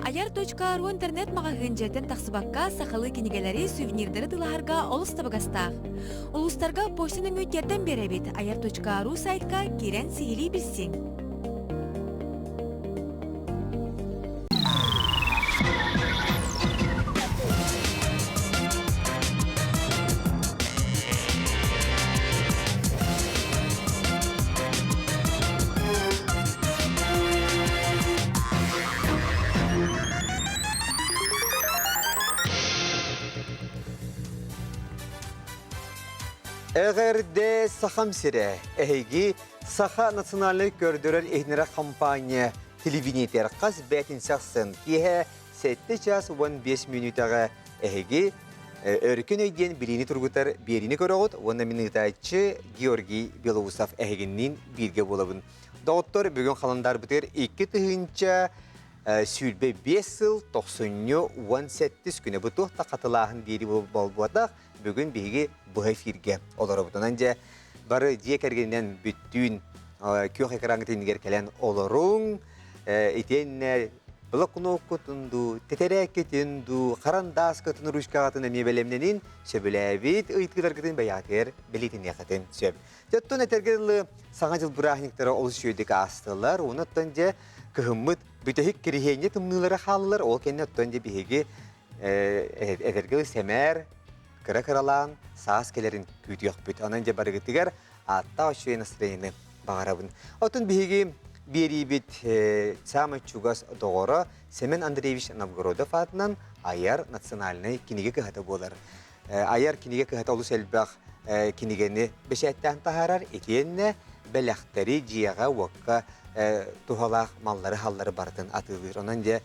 Айар.ру интернет-маҕаһыын дьиэтин тахсыбакка сахалыы кинигэлэри, сувенирдары тылаһарга олус табыгастаах. Улуустарга почта нөҥүө тиэрдэн биэрэбит. Айар.ру сайтка киирэн сиһилии билсиҥ. Эҕэрдэ Сахам сирэ! Эһиги Саха национальнай көрдөрөр иһинэрэ компания телевидениетигэр хас бээтинсэ ахсын киэһэ 7 час 15 мүнүүтэҕэ эһиги Өркөн өй диэн билиини тургутар биэриини көрөҕүт уонна мин ыытааччы Георгий Белоусов эһигинниин бииргэ буолабын. Доҕоттор, бүгүн халандаарбытыгар 2025 сыл тохсунньу 18 күнэ. Бу туох да хатылааһын биэрии буолбатах. Бүгүн биһиги быһа эфиргэ олоробут. Онон дьэ бары дьиэ кэргэнинэн бүттүүн күөх экраҥҥыт иннигэр кэлэн олоруҥ. Итиэннэ блокноккутун дуу, тэтэрээккитин дуу, харандааскытын, ручкаҕытын эмиэ бэлэмнэнин, сөбүлээбит ыйытыыларгытын бэйэҕитигэр бэлиэтэниэххитин сөп. Оттон этэргэ дылы, Саҥа дьыл бырааһынньыктара олус үчүгэйдик аастылар. Уонна оттон дьэ кыһыммыт бүтэһик кириһиэнньэ тымныылара хааллылар. Ол кэннэ оттон дьэ биһиги этэргэ дылы сэмээр кыра-кыралаан саас кэлэрин күүтүөхпүт. Онон дьэ барыгытыгар ааттаах үчүгэй настроениены баҕарабын. Оттон биһиги биэриибит саамай чугас доҕоро Семен Андреевич Новгородов аатынан Айар национальнай кинигэ кыһата буолар. Айар кинигэ кыһата олус элбэх кинигэни бэчээттээн таһаарар, итиэннэ бэлэхтэри дьиэҕэ-уокка туһалаах маллары-халлары барытын атыылыыр. Онон дьэ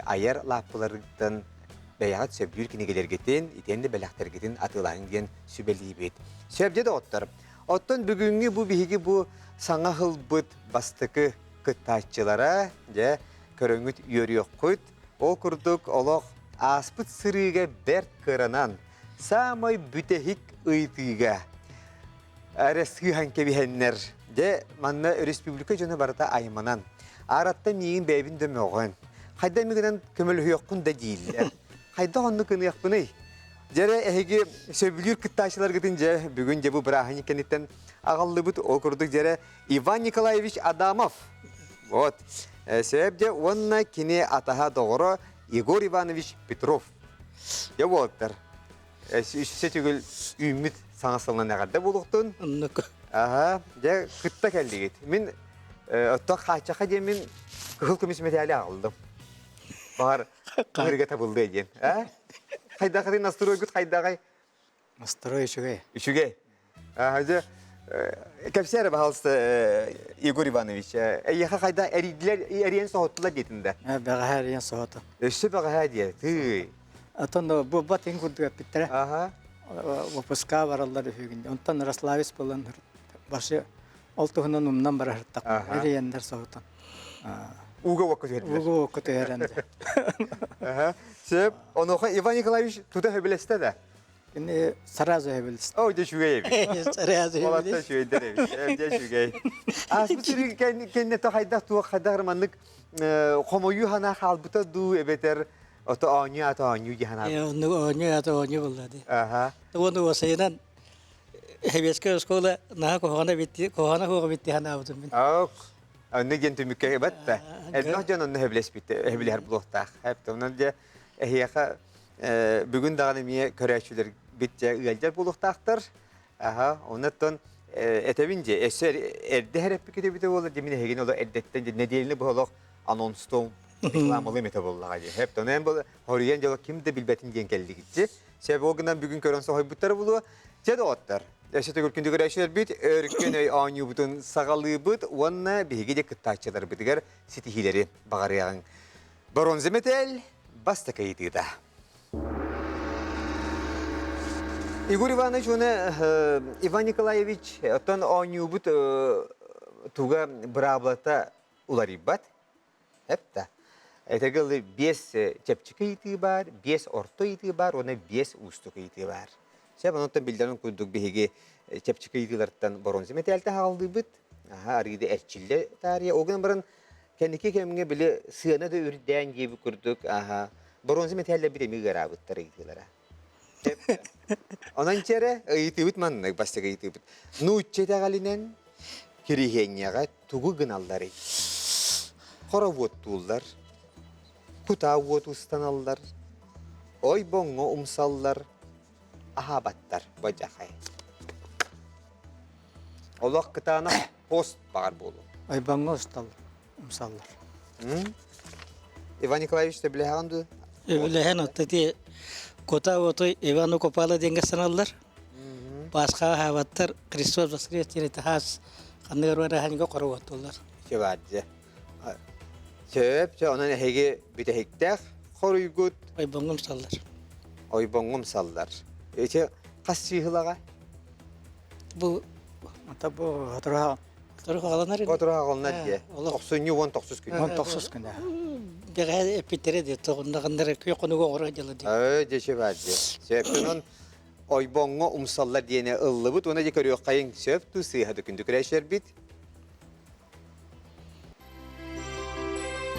айар лааппыларыттан бэйэҕит сөбүлүүр кинигэлэргитин, итиэннэ бэлэхтэргитин атыылаһыҥ диэн сүбэлиибит. Сөп дьэ доҕоттор. Оттон бүгүҥҥү бу биһиги бу саҥа ылбыт бастакы кыттааччылара дьэ көрөҥҥүт үөрүөххүт. Ол курдук олох ааспыт сырыыга бэрт кыранан, саамай бүтэһик ыйытыыга эрэ сыыһан кэбиһэннэр, дьэ манна республика дьоно барыта айманан, аараттан миигин бэйэбин да мөҕөн, хайда эмэ гынан көмөлөһүөххүн да дииллэр. Хайдах оннук гыныахпыный? Дьэрэ эһиги сөбүлүүр кыттааччыларгытын дьэ бүгүн дьэ бу бырааһынньык кэнниттэн аҕаллыбыт. Ол курдук дьэрэ Иван Николаевич Адамов. Вот. Сөп дьэ уонна кини атаһа доҕоро Егор Иванович Петров. Дьэ буолаттар. Үсүсэ түгүл үүммүт саҥа сылынан эҕэрдэ буолуохтун. Оннук. Аха, дьэ кытта кэллигит. Мин оттон хааччаха диэн мин кыһыл көмүс мэтээли аҕаллым. Баҕар кыһырга табыллыа диэн. А? Хайдахый настройгут хайдаҕай? Настрой үчүгэй. Үчүгэй. Дьэ, кэпсээ эрэ, пожалуйста, Егор Иванович. Эйиэхэ хайда эрийдилэр, эриэн соһуттулар диэтин да? Бэҕэһээ эриэн соһуту. Өссө бэҕэһээ диэ, тыый. Отон буолбат иҥ курдук эппиттэрэ. Аха. Выпуска бараллар үһүгүн. Онтон Рославец буолан башы ол туһунан умнан бараһыртах. Эриэннэр соһутан. Ууга уокка түһэрдилэр. Ууга уокка түһэрэн. Аха. Сөп. Онуоха Иван Николаевич тута сөбүлэстэ да? Кини сразу сөбүлэстэ. О, дьэ үчүгэй эбит. Сразу Уолаттар үчүгэйдэр эбит. Дьэ үчүгэй. Ааспыт сирин кэннэ то хайдах туох хайдах маннык хомойуу санаа хаалбыта дуу эбэтэр ото оонньуу ата оонньуу дии санаабыт. Оннук оонньуу ата оонньуу буолла дии. Аха. Уонна уосайынан Сэбиэскэй оскуола наһаа куһаҕана битти, куһаҕана суоҕа битти санаабытым мин. Ок. Онно диэн түмүккэ батта. Элбэх дьон онно сөбүлэспит, сөбүлэһэр буолуохтаах. Онон дьэ эһиэхэ бүгүн даҕаны эмиэ көрөөччүлэрбит дьэ ыалдьар буолуохтаахтар. Аха, оннуттан этэбин дьэ, өссө эрдэ эрэппиккит эбитэ буоллар, дьэ мин эһигини олох эрдэттэн дьэ нэдиэлэни быһа олох анонстуом рекламалыым этэ буоллаҕа дии. Хэп, онон бу хоруйан дьоло ким да билбэтин диэн кэллигитчи. Сөп ол гынан бүгүн көрөн соһуйбуттара буолуо. Дьэ доҕоттор, өссө төгүл күндү көрөөччүлэрбит өркөн өй оонньуубутун саҕалыыбыт уонна биһиги де кыттааччыларбытыгар ситиһиилэри баҕарыаҕыҥ. Бронза мэтээл бастакы ыйытыыта. Егор Иванович уонна Иван Николаевич оттон оонньуубут туга быраабылата уларыйбат. Эптэ. Этэргэ биэс чэпчэки ыйытыы баар, биэс орто ыйытыы баар уонна биэс уустук ыйытыы баар. Сөп, онон биллэрин курдук биһиги чэпчэки ыйытыылартан боруонса мэтээлтэ хааллыыбыт. Аха, арыыда эрчиллэ таарыйа. Ол гынан баран. Кэнники кэмҥэ били сыана да үрдээн диэбит курдук, аха, боруонса мэтээллэрбит эмиэ ыараабыттар ыйытыылара. Онон чэрэ ыйытыыбыт маннык бастакы ыйытыыбыт. Нуучча итэҕэлинэн кириһиэнньэҕэ тугу гыналларый? Хороводтууллар, кутаа уот устаналлар, ойбоҥҥо умсаллар, аһаабаттар бодьахай. Олох кытаанах пост баҕар буолуо. Ойбоҥҥо усталлар, умсаллар. Иван Николаевич сөбүлэһэҕин дуу? Сөбүлэһэн отто ити кута уоту Ивану Купала диэҥҥэ саналлар. Пасха аһаабаттар, Христос воскрес диэн хаас ханныгар бараһаньга хоруоттуллар. Чевадзе. Сөп, чэ, онон эһиги бүтэһиктээх хоруйгут. Ойбоҥҥум саллар. Ойбоҥҥум саллар. Ити хас сыыһылаҕа? Бу Ата бу отура Отура хаҕаланар. Отура хаҕаланар дии. Тохсунньу уон тохсус күн. Уон тохсус күнэ. Бэҕэһээ эппиттэрэ дии, тоҕуннаҕыннара күөх хонугу оҥоро дьыла дии. Ээ, дьэ баар дии. Сөп, онон ойбоҥҥо умсаллар диэни ыллыбыт уонна дьэ көрүөххэйиҥ сөп туу сыыһа да күндү күрээччилэрбит.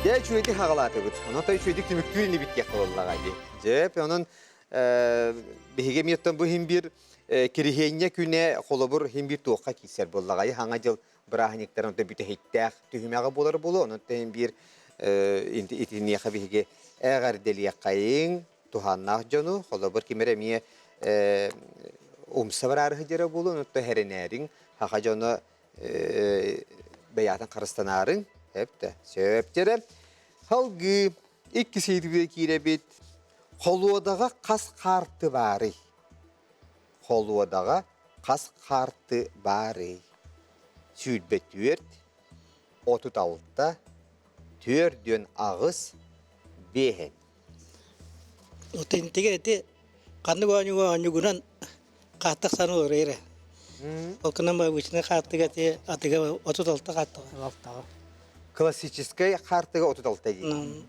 Дьэ, үчүгэйдик хаҕалаатыбыт. Онон үчүгэйдик түмүктүүр инибит диэх буоллаҕа дии. Дьэ, онон биһиги эмиэ бу иһин биир кириһиэнньэ күнэ холобур иһин биир туохха киирсэр буоллаҕай хаҥа дьыл бырааһынньыктарын бүтэһиктээх түһүмэҕэ буолар буолуо. Онон иһин биир итиниэхэ биһиги эҕэрдэлиэххэйиҥ туһааннаах дьону, холобур ким эрэ эмиэ умса бараары сылдьара буолуо, онон хэрэнээриҥ, саха дьоно бэйэҕитин харыстанаарыҥ, сөп сөп дьэрэ. Салгыы иккис ыйытыыга киирэбит. Холуодаҕа хас хаарты баарый? Холуодаҕа хас хаарты баарый? 24, 36, 48, биэһин. Тинтигэр ити ханнык оонньууга оонньуугунан хааттах саны олорор эрэ. Ол гынан обычный хааттыга ити атыга 36 хааттаҕа. Алтаҕа. Классическай хаартыга 36 дии.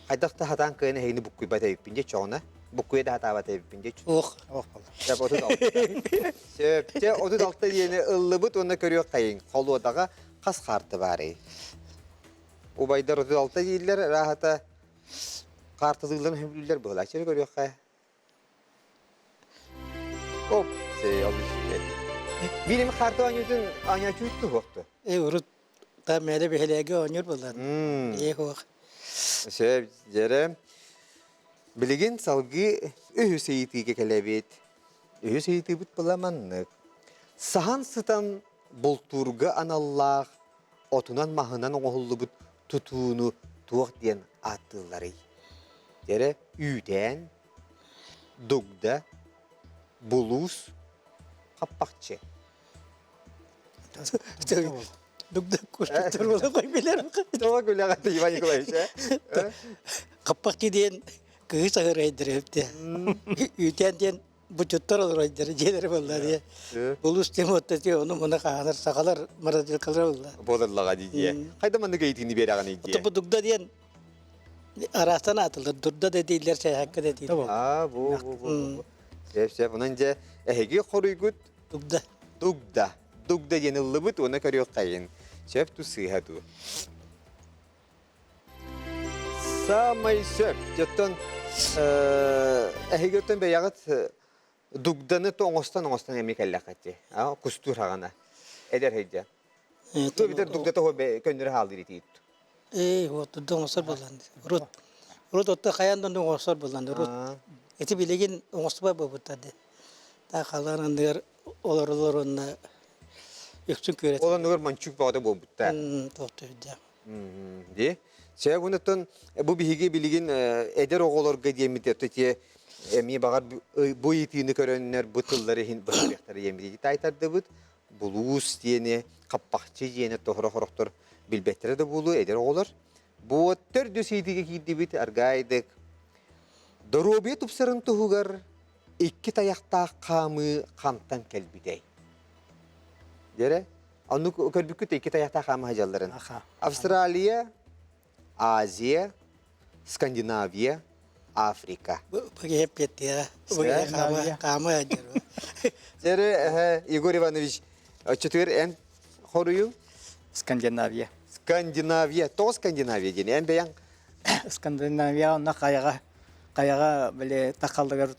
Хайдах да хатаан кыайан эһигини буккуйбат эбиппин дии чоҕуна. Буккуйа да хатаабат эбиппин дии. Ох. Ох буолла. Сөп 36. Сөп. Чэ 36 диэни ыллыбыт уонна көрүөх хайыҥ. Холуодаҕа хас хаарты баарый? Убайдар 36 дииллэр, ырааһата хаартылыылларын сөбүлүүллэр быһыылаах. Көрүөххэ. Оп, сей, ол үчүгэй. Биир хаарты оонньуутун оонньооччу туһуохту. Э урут та мээлэ биһилээги оонньуур буоллар. Ээ хуох. Сөп, дьэрэ. Билигин салгыы үһүс ыйытыыга кэлэбит. Үһүс ыйытыыбыт была маннык. Саһан сытан бултуурга аналлаах отунан-маһынан оҥоһуллубут тутууну туох диэн ааттыылларый? Дьэрэ үүтээн, дугда, булуус, хаппахчы. Дугда кустуктар буола кой билэр. Тоҕо күлэҕит Иван Николаевич, э? Хаппахчы диэн кыыс аһырайдыр эбит. Үүтээн диэн бучуттар олоройдор дьиэлэрэ буолла дии. Улус тем отто ону муна хаанар сахалар морозилкалар буолла. Буолаллаҕа дии дии. Хайда маннык ыйытыыны биэрэҕиний дии. Бу дугда диэн араастан аатылар дурда да дииллэр чайхакка да дииллэр. Аа бу бу бу. Сөп сөп онон дьэ эһиги хоруйгут дугда. Дугда. Дугда диэн ыллыбыт уонна көрүөххэйин. Сөп ту сыыһа дуу. Саамай сөп. Оттон эһиги оттон бэйэҕит дугданы оҥостон оҥостон эмиэ кэллэххит А кустуур хаҕана. Эдэр һыйдьа. Ту битер дугдата хо көннөрө хаалдыр итиит. Ээ, вот дурда оҥостор буоллан. Урут урут отто хайаан да оҥостор буоллан. Урут ити билигин оҥостубат буолбуттар дии. Та халаан анныгар олоролор уонна үксүн күөрэт. Ол оннугар мончук бөҕөтө буолбуттар. Туохту үрдээх. Ди. Чэ, бунуттан бу биһиги билигин эдэр оҕолорго диэммит те эмиэ баҕар бу ыйытыыны көрөннөр бу тыллары иһин быһаарыахтара диэммит таайтардыбыт. Булуус диэни, хаппахчы диэни тоһоро хорохтор билбэттэрэ да буолуо эдэр оҕолор. Бу төрдүс ыйытыыга киирдибит аргаайдык. Доруобуйа тупсарын туһугар икки тайахтаах хаамыы хантан кэлбитэй? Дьэрэ, оннук көрбүккүт икки тайахтаах хаама сылдьалларын. Австралия, Азия, Скандинавия, Африка. Дьэрэ, Егор Иванович, Оччотугар эн хоруйуҥ? Скандинавия. Скандинавия. Тоҕо Скандинавия диэн? Эн бэйэҥ? Скандинавия онно хайаҕа хайаҕа били тахаллыгар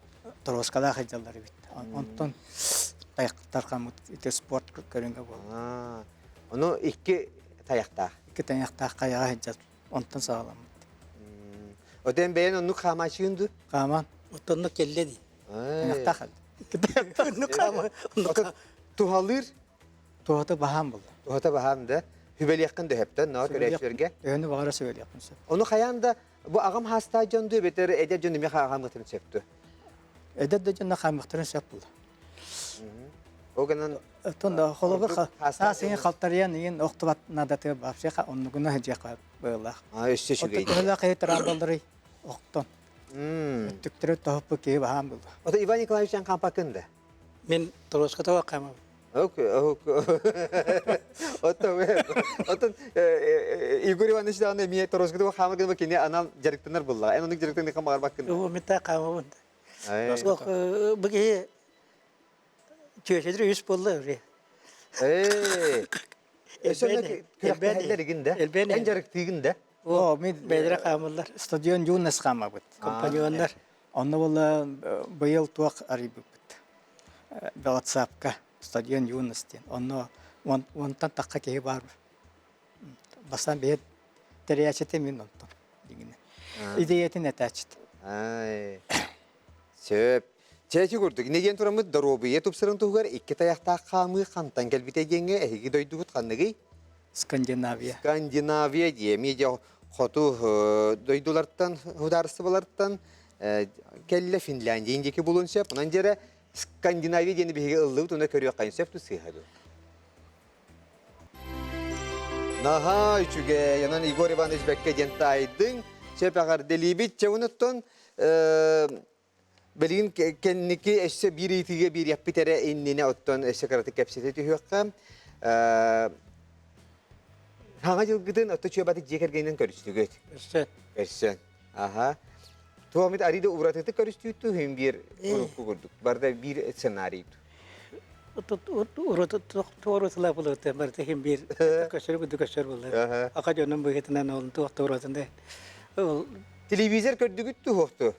торуоскалаах сылдьаллар эбит. Онтон тайахтар ити спорт көрүҥэ буолла. Ону икки тайахтаах. Икки тайахтаах хайаҕа сылдьар. Онтон саҕаламмыт. Отен бэйэн оннук хаамааччыгын дуу? Хааман. Оттоннук кэллэ дии. Тайахтаах. Оннук хаама. Туһалыыр? Туһата баһаам булла. Туһата баһаам да. Хүбэлиэххин да сөптөн, ноо көрөөччүлэргэ. Төһөнү баҕара сөбүлиэхпин сөп. Ону хайаан да бу аҕам хаастаах дьон дуу эбэтэр эдэр дьон эмиэ хаамыахтарын сөп дуо? Эдэр да дьонно хаамыахтарын сөп буолла. Ол гынан Оттон да холобур саас иһин халтарыйан иһин охтубат наадатыгар вообще оннугуна сылдьыахха быһыылаах. А өссө үчүгэй. Төһөлөөх киһи тыраабалларый охтон. Өттүктөрү тоһуппут киһи баһаам буолла. Ото Иван Николаевич эн хаампаккын да? Мин торуоскатыга хаамабын. Оттон Егор Иванович даҕаны эмиэ торуоскатыга хаамар гына кини анал дьарыктанар буоллаҕа. Эн оннук дьарыктаныахха баҕарбаккын. Оо, мин таах хаамабын. Суох, бу киһи түөсөдүр үс буолла уже. Ээ. Күрэхтэһэллэр игин да? Эн дьарыктыыгын да? Оо, мин бэйэлэрэ хаамаллар. Стадион юность хаамабыт. Компаньоннар. Онно буолла быйыл туох арыйбыппыт. WhatsApp-ка стадион юность диэн. Онно уонтан тахха киһи баар. Бастаан бэйэ тэрийээччитэ мин онтон. Дигинэ. Идеятын этээччит. Сөп. Чээчи курдук, не диэн тураммыт доруобуйа тупсарын туһугар икки тайахтаах хаамыы хантан кэлбитэ диэҥҥэ эһиги дойдубут ханныгый? Скандинавия. Скандинавия диэ, эмиэ хоту дойдулартан, судаарыстыбалартан кэллэ Финляндия диэки булуон сөп. Онон дьэрэ Скандинавия диэни биһиги ыллыбыт, уна көрүөххэ сөп сыыһа дуо? Наһаа үчүгэй. Онон Егор Иванович бэккэ диэн таайдыҥ. Сөп эҕэрдэлиибит. Чэ, онуттан Билигин кэнники өссө биир ыйытыыга биэриэхпит эрэ иннинэ оттон өссө кыратык кэпсэтэ түһүөххэ. Хаҥа дьылгытын отто чүөбаты дьиэ кэргэнинэн көрүстүгүт. Көрсөн. Көрсөн. Аха. Туомит арида уратытык көрүстүүттү хүм биир урукку курдук. Барда биир сценарий. Туорутула булута барыта хим биир көсөр курдук көсөр булла. Ака дьонун быһытынан ол туох туоратында. Ол Телевизор көрдүгүт туһуохту?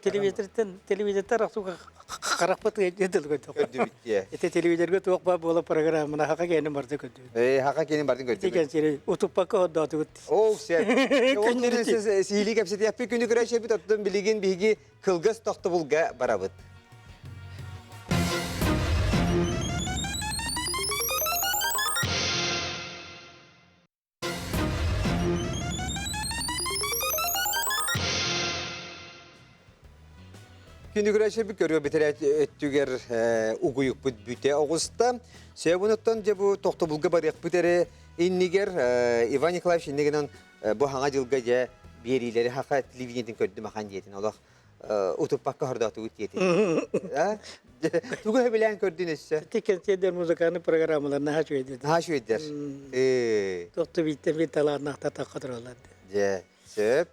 Телевизортан телевизортан рахсуга харахпыт ыйдыл көрдүк. Көрдүбүт дии. Ити телевизорга туох баар буола программана хака кeenин барды көрдүбүт. Э, хака кeenин бардын көрдүбүт. Тиген сири утуппакка hoddoотугут. Ол сеп. Сиили кэпсэтиэхпит күнү көрөшөбүт оттон билигин биһиги кылгас тохтобулга барабыт. Күнүгүрээчэби көрүө битэрээт өттүгэр угуйукпут бүтэ оҕуста. Сөбүнуттан дьэ бу тохтобулга барыахпыт эрэ иннигэр Иван Николаевич иннигинэн бу хаҥа дьылга дьэ биэриилэри хаха телевидениетин көрдүм ахан диэтин олох утуппакка хордоотугут диэтин. Тугу сөбүлээн көрдүн өссө? Ити кэнсиэрдэр музыкальный программалар наһаа үчүгэйдэр. Наһаа үчүгэйдэр. Тохто бииттэн биир талааннаахтар тахха тураллар. Дьэ, сөп.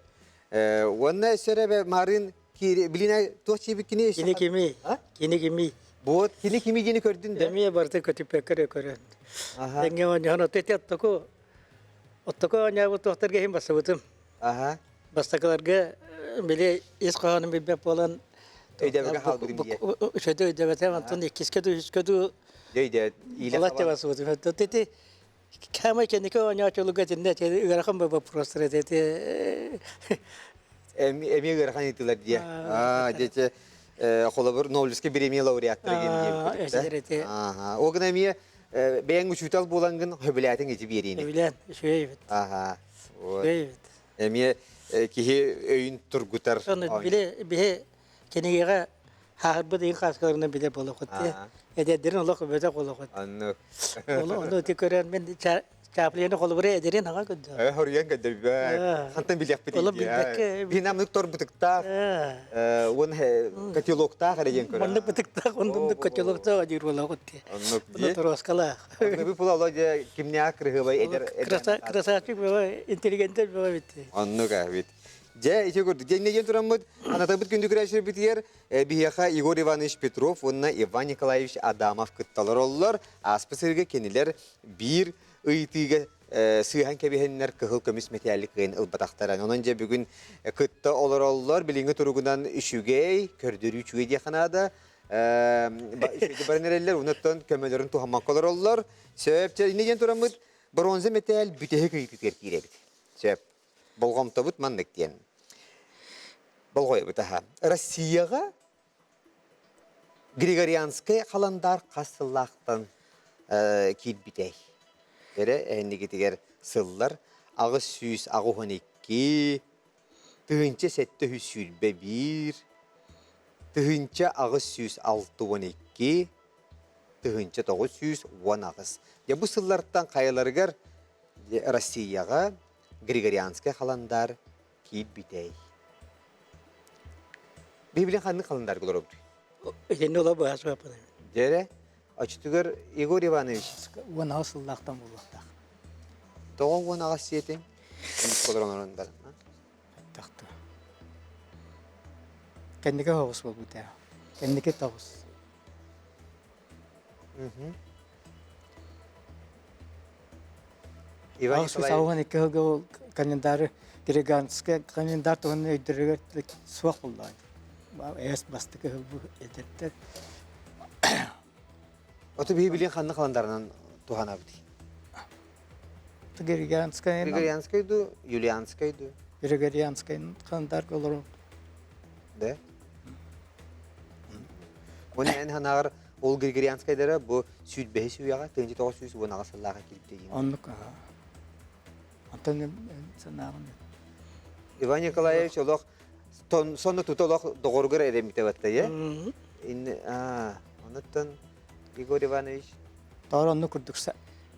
Уонна өссө эрэ марын билинэ туох чиэбиккини Кини кими? Кини кими? Вот, кини кими диэни көрдүн да? Эмиэ барыта көтүппэккэ көрөн. Тэҥҥэ оонньоон оттоку оттоку оонньообут туохтарга иһин бассыбытым. Аха. Бастакыларга били ис хоһоонун билбэт буолан Өйдөбөккө хаалбытым дии. Үчүгэй өйдөбөтөм, онтон иккискэ дуу, үһүскэ дуу Өйдөөт, иилэ Алат басыбытым. Ити камай кэнники оонньоочулуга итиннэ ыарахан вопростар эти Эмиэ ыарахан ыйтылар дии. Аа, дьэ холобур Нобелевский премия лауреаттара диэн диэбит. Ааха. Ол гына эмиэ бэйэҥ учуутал буолаҥгын сөбүлээтиҥ ити биэриини. Сөбүлээн, үчүгэй эбит. Аха. Үчүгэй эбит. Эмиэ киһи өйүн тургутар. Соны биле биһи кинигэҕэ хааһырбыт ыйын хааскаларынан билэр буолуоххут. Эдэрдэрин олох өбөтөх буолуоххут. Аннык. Ону ити көрөн мен Чаплины холобура эдэрин аҕа көрдө. Э, хоруйан көрдөрбө. Хантан билиэхпит Олох билбэккэ. Бинамнык торбутуктаах, уон котелоктаах эрэ диэн көрөр. Маннык бытыктаах, оннук котелоктаах диир буолаҕыт дии. Оннук дии. Тороскалаах. Бу пула дьэ кимнээх кырыһыбай эдэр Красавчик была, интеллигенттэр была бит. Оннук эбит. Дьэ, ити курдук. Дьэ, иннэ диэн тураммыт, анатабыт күндү күрээччилэрбитигэр биһиэхэ Егор Иванович Петров уонна Иван Николаевич Адамов кытталар оллор. Ааспыт сырыыга кинилэр биир ыйытыыга сыыһан кэбиһэннэр кыһыл көмүс мэтээли кыайан ылбатахтара. Онон дьэ бүгүн кытта олороллор. Билиҥҥи туругунан үчүгэй, көрдөрүү үчүгэй диэххэ наада. Үчүгэйдик баран эрэллэр, онуттан көмөлөрүн туһаммакка олороллор. Сөп, чэ, иннэ диэн тураммыт бронза мэтээл бүтэһик ыйытыытыгар киирэбит. Сөп. Болҕомтобут маннык диэн. Болҕойобут аха. Россияҕа Григорианскай халандаар хас сыллаахтан киирбитэй? Эрэ эһиннигитигэр сыллар 882, 1721, 1862, 1918. Дьэ бу сыллартан хайаларыгар Россияҕа Григорианскай халандаар киирбитэй? Библия ханнык халандаарга олоробут? Итинни ола быһаас баппын. Дьэрэ, оччотугар Егор Иванович. 18 сыллаахтан буолуохтаах. Тоҕо 18 сиэтиҥ? Олорон олорон баран. Тахты. Кэнники оҕус буолбут ээ. Кэнники тоҕус. Иван Николаевич. Саухан икки сылга ол календары Григорьевскай календарь туһунан өйдөрүгэр суох буллаҕа. Эс бастакы сыл бу эдэрдэр. Ото биһи билин ханна календарынан туһанабыт? Григорианскай Григорианскай ду, Юлианскай ду? Григорианскай календарга олорон. Да? Уонна эн санааҕар ол Григорианскайдара бу сүүрбэһис үйэҕэ 1918 сыллааҕа киирбитэ диэн. Оннук Онтон санааҕын Иван Николаевич олох сонно тута олох доҕоругар эрэммитэ батта е? Онуттан Егор Иванович Тоҕо оннук курдук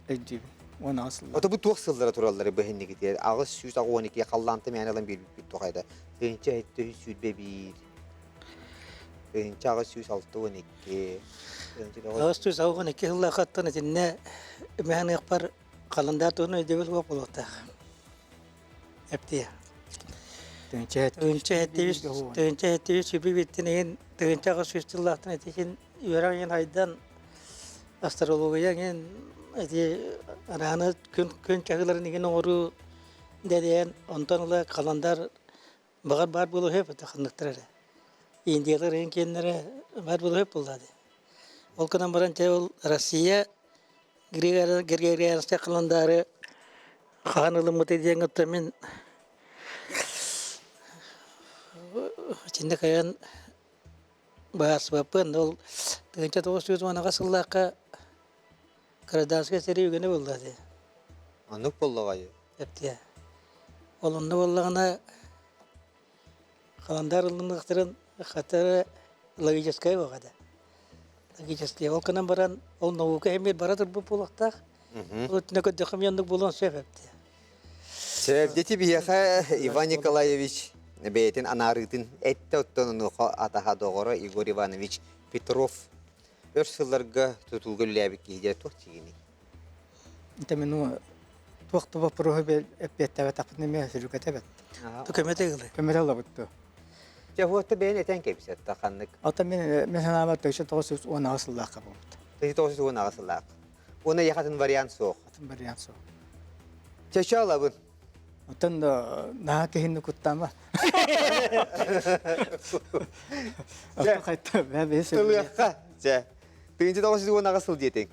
өйдүүбүн. 18 сыллар. Ото бу туох сыллара тураллары быһыннигитигэр 812 халлаанта мээнэ ылан биэрбиппит тухайда. 1721 1862 862 сыллаахаттан итиннэ мэһаныахпар халандаар туһунан өйдөбүл суох буолуохтаах. Эптиэ. Тыһыынча сэттибис сүбү биттин иһин 1800 сыллаахтан итичин үөрэх иһин айдан астрология иһин ити арааны күн күн чаһыыларын иһин оҥоруу дэриэн онтон ыла халандар Баҕар баар буолуо сөп этэ ханныктар эрэ. Индиялар иһин киэннэрэ баар буолуо сөп буолла дии. Ол гынан баран дьэ ол Россия Григорианскай халандаары хаһан ылыммытай диэн кытта мин итиннэ кайан баһаарсыбаппын. Ол 1998 сыллаахха гражданскай сэрии үгэнэ буолла дии. Оннук буоллаҕай. Эптиэ. Ол онно буоллаҕына халандаар ылыныахтарын хатары логическай буолҕа Логический. Ол гынан баран ол наука эмиэ бара турбут буолуохтаах. Ол өттүнэ көрдөххө эмиэ оннук буолуон сөп эптиэ. Сөп биһиэхэ Иван Николаевич бэйэтин анаарыытын эттэ оттон онуоха атаһа доҕоро Егор Иванович Петров өр сылларга тутууга үлэлээбит киһи дьэ туох дьиҥиний? Это мен туох да вопроһу эппиэттээбэтэхпин эмиэ сүрүкэтэбэт. Ту көмөтө ылы. Көмөтө ылабыт ту. Дьэ уотта бэйэн этэн кэбисэт да ханнык. Ата мен мен санаабар 1918 сыллаахха буолбут. 1918 сыллаах. Уонна яхатын вариант суох. Атын вариант суох. Чача алабын. Оттон наһаа киһини куттаама. Оттон хайта бээ бээ Ылыахха. Дьэ. Тыынчы 918 сыл диэтиҥ.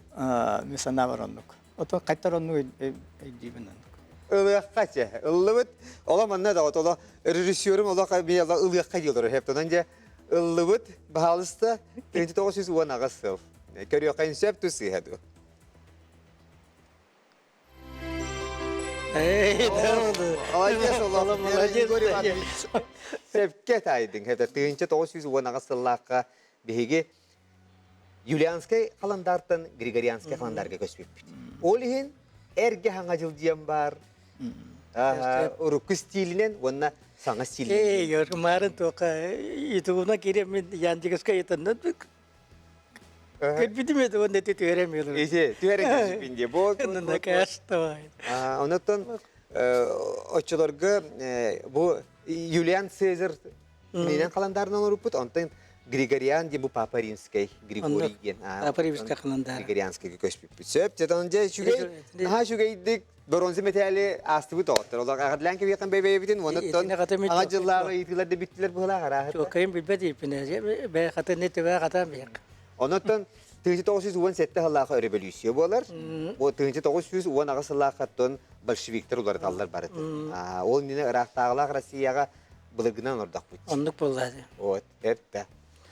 Мин санаабар оннук. Отон хайтар оннук өйдүүбүн оннук. Ылыахха чэ. Ыллыбыт. Ола манна да оло режиссерум олох ылыахха диэлэр. Хептонан дьэ ыллыбыт. Баһаалыста 1918 сыл. Көрүөххэ сөп тус сыыһа дуо? Молодец, молодец, Егор Иванович. Сөпкө таайдыҥ. Это 1918 сыллаахха биһиги Юлианскай халандаартан Григорианскай халандаарга көспүппүт. Ол иһин эргэ хаҥа дьыл диэн баар. Урукку стилинэн уонна саҥа стилинэн. Эй, марын тоқа ютубуна киремин Яндекска ятаннан Көрбүтүм это уонна ити түһэрэн биэлэр. Ити түһэрэн кэбиспин дии. Бу Оннук астабай. Онуттан оччолорго бу Юлиан Цезарь кининэн халандаарынан олоруппут, онтон Григориан диэн бу Папа Римскэй, Григорий диэн. Папа Римскэй халандаара. Григорианскайга көспүппүт. Сөп, дьэ дьэ үчүгэй, наһаа үчүгэйдик бронза мэтээли аастыбыт оҕоттор. Олох аҕадлаан кэбиэххин бэйбэйэбитин, уонна аҕа дьыллааҕы ыйытыылар да бүттүлэр быһылаах арааһы. Чуоккайын билбэт ииппинэ, бэйэ хатын не төбө хатаан биһик. Онон 1917 сыллаахха өрөбөлүүссүйэ буолар. Бу 1918 сыллааххаттан большевиктар уларыталлар барытын. Ол иннинэ ыраахтааҕылаах Россияҕа былыргынан олордохпут. Оннук буолла. Вот, эппэ.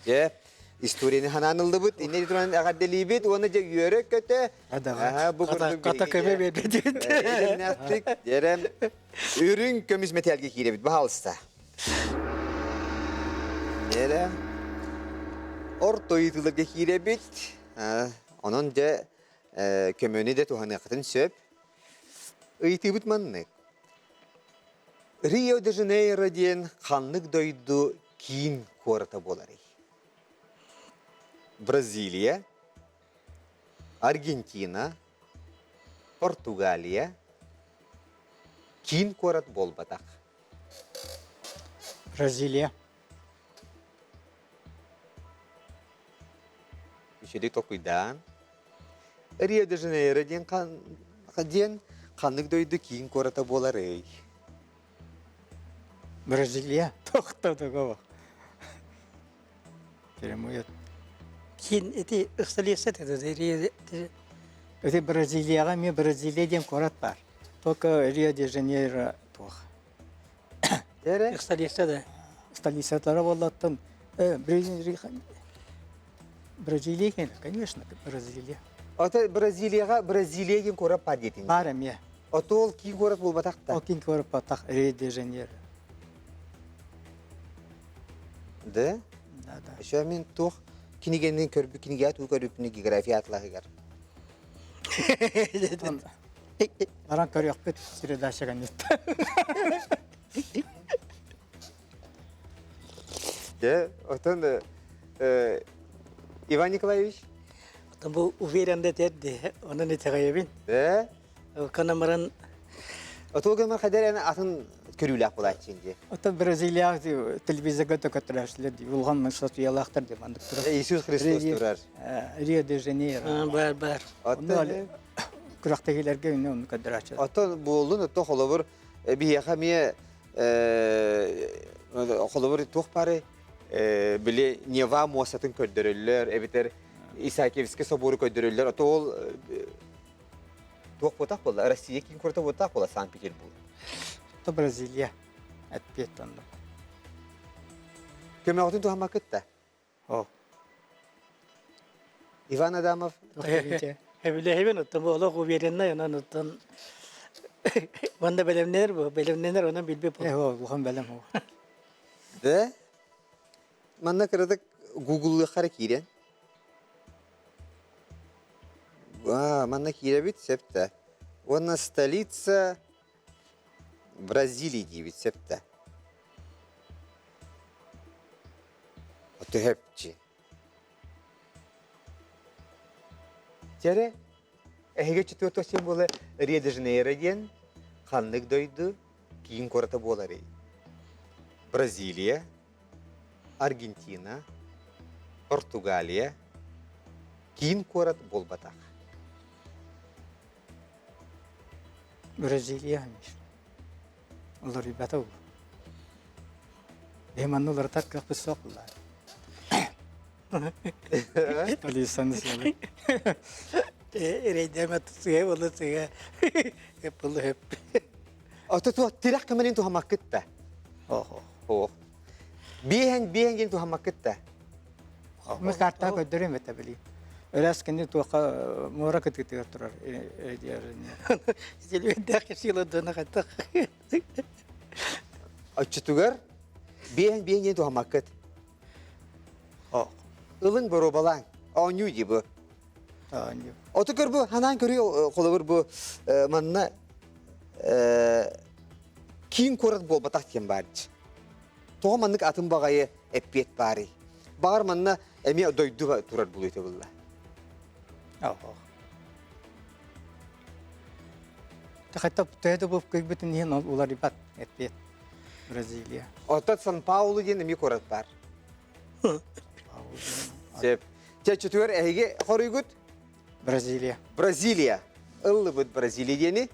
Дьэ, историяны ханаан ыллыбыт, иннэ туран эҕэрдэлиибит уонна дьэ үөрэ-көтө. Бу курдук Хата көмө биэрбит. Эрэмнээхтик, эрэм үрүҥ көмүс мэтээлгэ киирэбит, баһаалыста. Эрэ орто ыйытыыларга киирэбит. Онон дьэ көмөнү да туһаныаххытын сөп. Ыйытыыбыт маннык. Рио-де-Жанейро диэн ханнык дойду киин куората буоларый? Бразилия, Аргентина, Португалия, киин куорат буолбатах. Бразилия. Үчүгэй толкуйдаан. Рио-де-Жанейро диэн диэн ханнык дойду киин куората буоларый? Бразилия. Тохтотого. Перемует. Киин ити столица это Ити Бразилияҕа эмиэ Бразилия диэн куорат баар. Только Рио-де-Жанейро туох. Эрэ? Столица да. Столицалара буоллаттан Бразилия, конечно, Бразилия. Ото Бразилияҕа Бразилия диэн куорат баар диэтиҥ. Баар эмиэ. Ото ол киин куорат буолбатах да. Ол киин куорат буолбатах Рио-де-Жанейро. Да? Да, да. Еще мин туох кинигэни көрбүт кинигэ туу көрүппүнү география атлаһыгар. Баран көрүөхпүт передача Дьэ, оттон Иван Николаевич? Оттон бу уверен да этэрди, онон итэҕэйэбин. Э? Канамаран Отуо гымар хадер эн атын көрүүлээх булааччын дии. Оттон Бразилия телевизорга төкөттөрөөчүлэр дии, улахан статуялаахтар дии маннык турар. Иисус Христос турар. Рио-де-Жанейро. Бар, бар. Оттон күрэхтэһиилэргэ үнэ онну көрдөрөөччүлэр. Оттон буоллун, оттон холобур биһиэхэ эмиэ холобур туох бары били Нева муостатын көрдөрөллөр, эбэтэр Исаакиевскай собору көрдөрөллөр. Ото ол туох буотах буолла? Россия киин куората буотах буолла Санкт-Петербург. То Бразилия. Ответ оннук. Көмөҕүтүн туһаммаккыт да? О. Иван Адамов. Эбилэһибин оттон бу олох увереннай онон оттон манна бэлэмнэнэр бу бэлэмнэнэр онон билбит Э, улахан бэлэм ол. Да? Манна кыратык гугллыахха киирэн. А, манна киирэбит сөп да. Уонна столица Бразилии диибит сөп да. Төһөпчи. Чэрэ, эһиги четвертый символы Рио-де-Жанейро диэн ханнык дойду киин куората буоларый? Бразилия, Аргентина, Португалия, киин куорат буолбатах. Бразилия, конечно. Уларыйбата ол. Эһи манна уларытар кыахпыт суох буллар. Полицияны сыалы. Эрэйдэмэ сыа буолла сыа. Эп буолла хөп. Ото туох тирэх көмөлүн туһаммаккыт да. Охо. Ох. Биэһэн биэһэн диэн туһаммаккыт да. Мы картаҕа көрдөрүөм этэ били. Өрөөс кини туохха муора кытыытыгар турар Силбэндээх кэпсиил дона хаттах. Оччотугар биэһэн биэһэн диэн туһаммаккыт. Ох. Ылыҥ боруобалааҥ. Оонньуу дии бу. Оонньуу. Оту көр бу ханаан көрүү холобур бу манна киин куорат буолбатах диэн баар Тоҕо маннык атын баҕайы эппиэт баарый? Баҕар манна эмиэ дойду турар булуйта булла. Ох. Хата төһө да буп көйбүтүн иһин уларыйбат эппиэт. Бразилия. Оттон Сан-Паулу диэн эмиэ куорат баар. Сөп. Чэ, чөтүгэр эһиги хоруйгут? Бразилия. Бразилия. Ыллыбыт Бразилия диэни.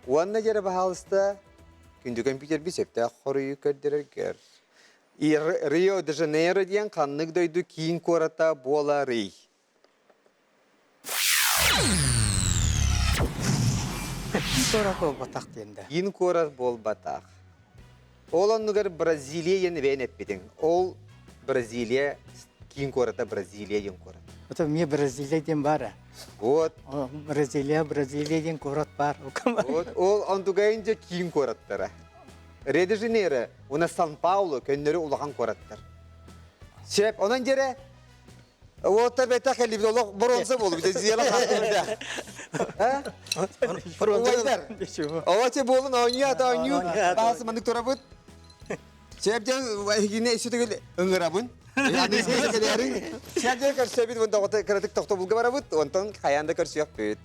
Уонна дьэрэ баһаалыста күндү компьютерби сөптөөх хоруйу көрдөрөргөр. Рио-де-Жанейро диэн ханнык дойду киин куората буоларый? Киин куорат буолбатах диэн да. Киин куорат буолбатах. Ол оннугар Бразилия диэн эбээн эппитиҥ. Ол Бразилия киин куората Бразилия диэн куорат. Это мне Бразилия диэн баар. Вот. Бразилия, Бразилия диэн куорат баар. Вот. Ол онтугайын дьэ киин куораттара. Рио-де-Жанейро уонна Сан-Паулу көннөрү улахан куораттар. Сөп, онон дьэрэ Уоттар бэтэх кэллибит олох боруонса буолбут. Зиела хартырда. Убайдар. Оҕоче буолун оонньуу ата оонньуу. Баас маннык турабыт. Сөп дьэн эһигини өссө ыҥырабын. Сөп дьэн көрсөбүт уонна кыратык тохтобулга барабыт. Онтон хайаан да көрсүөхпүт.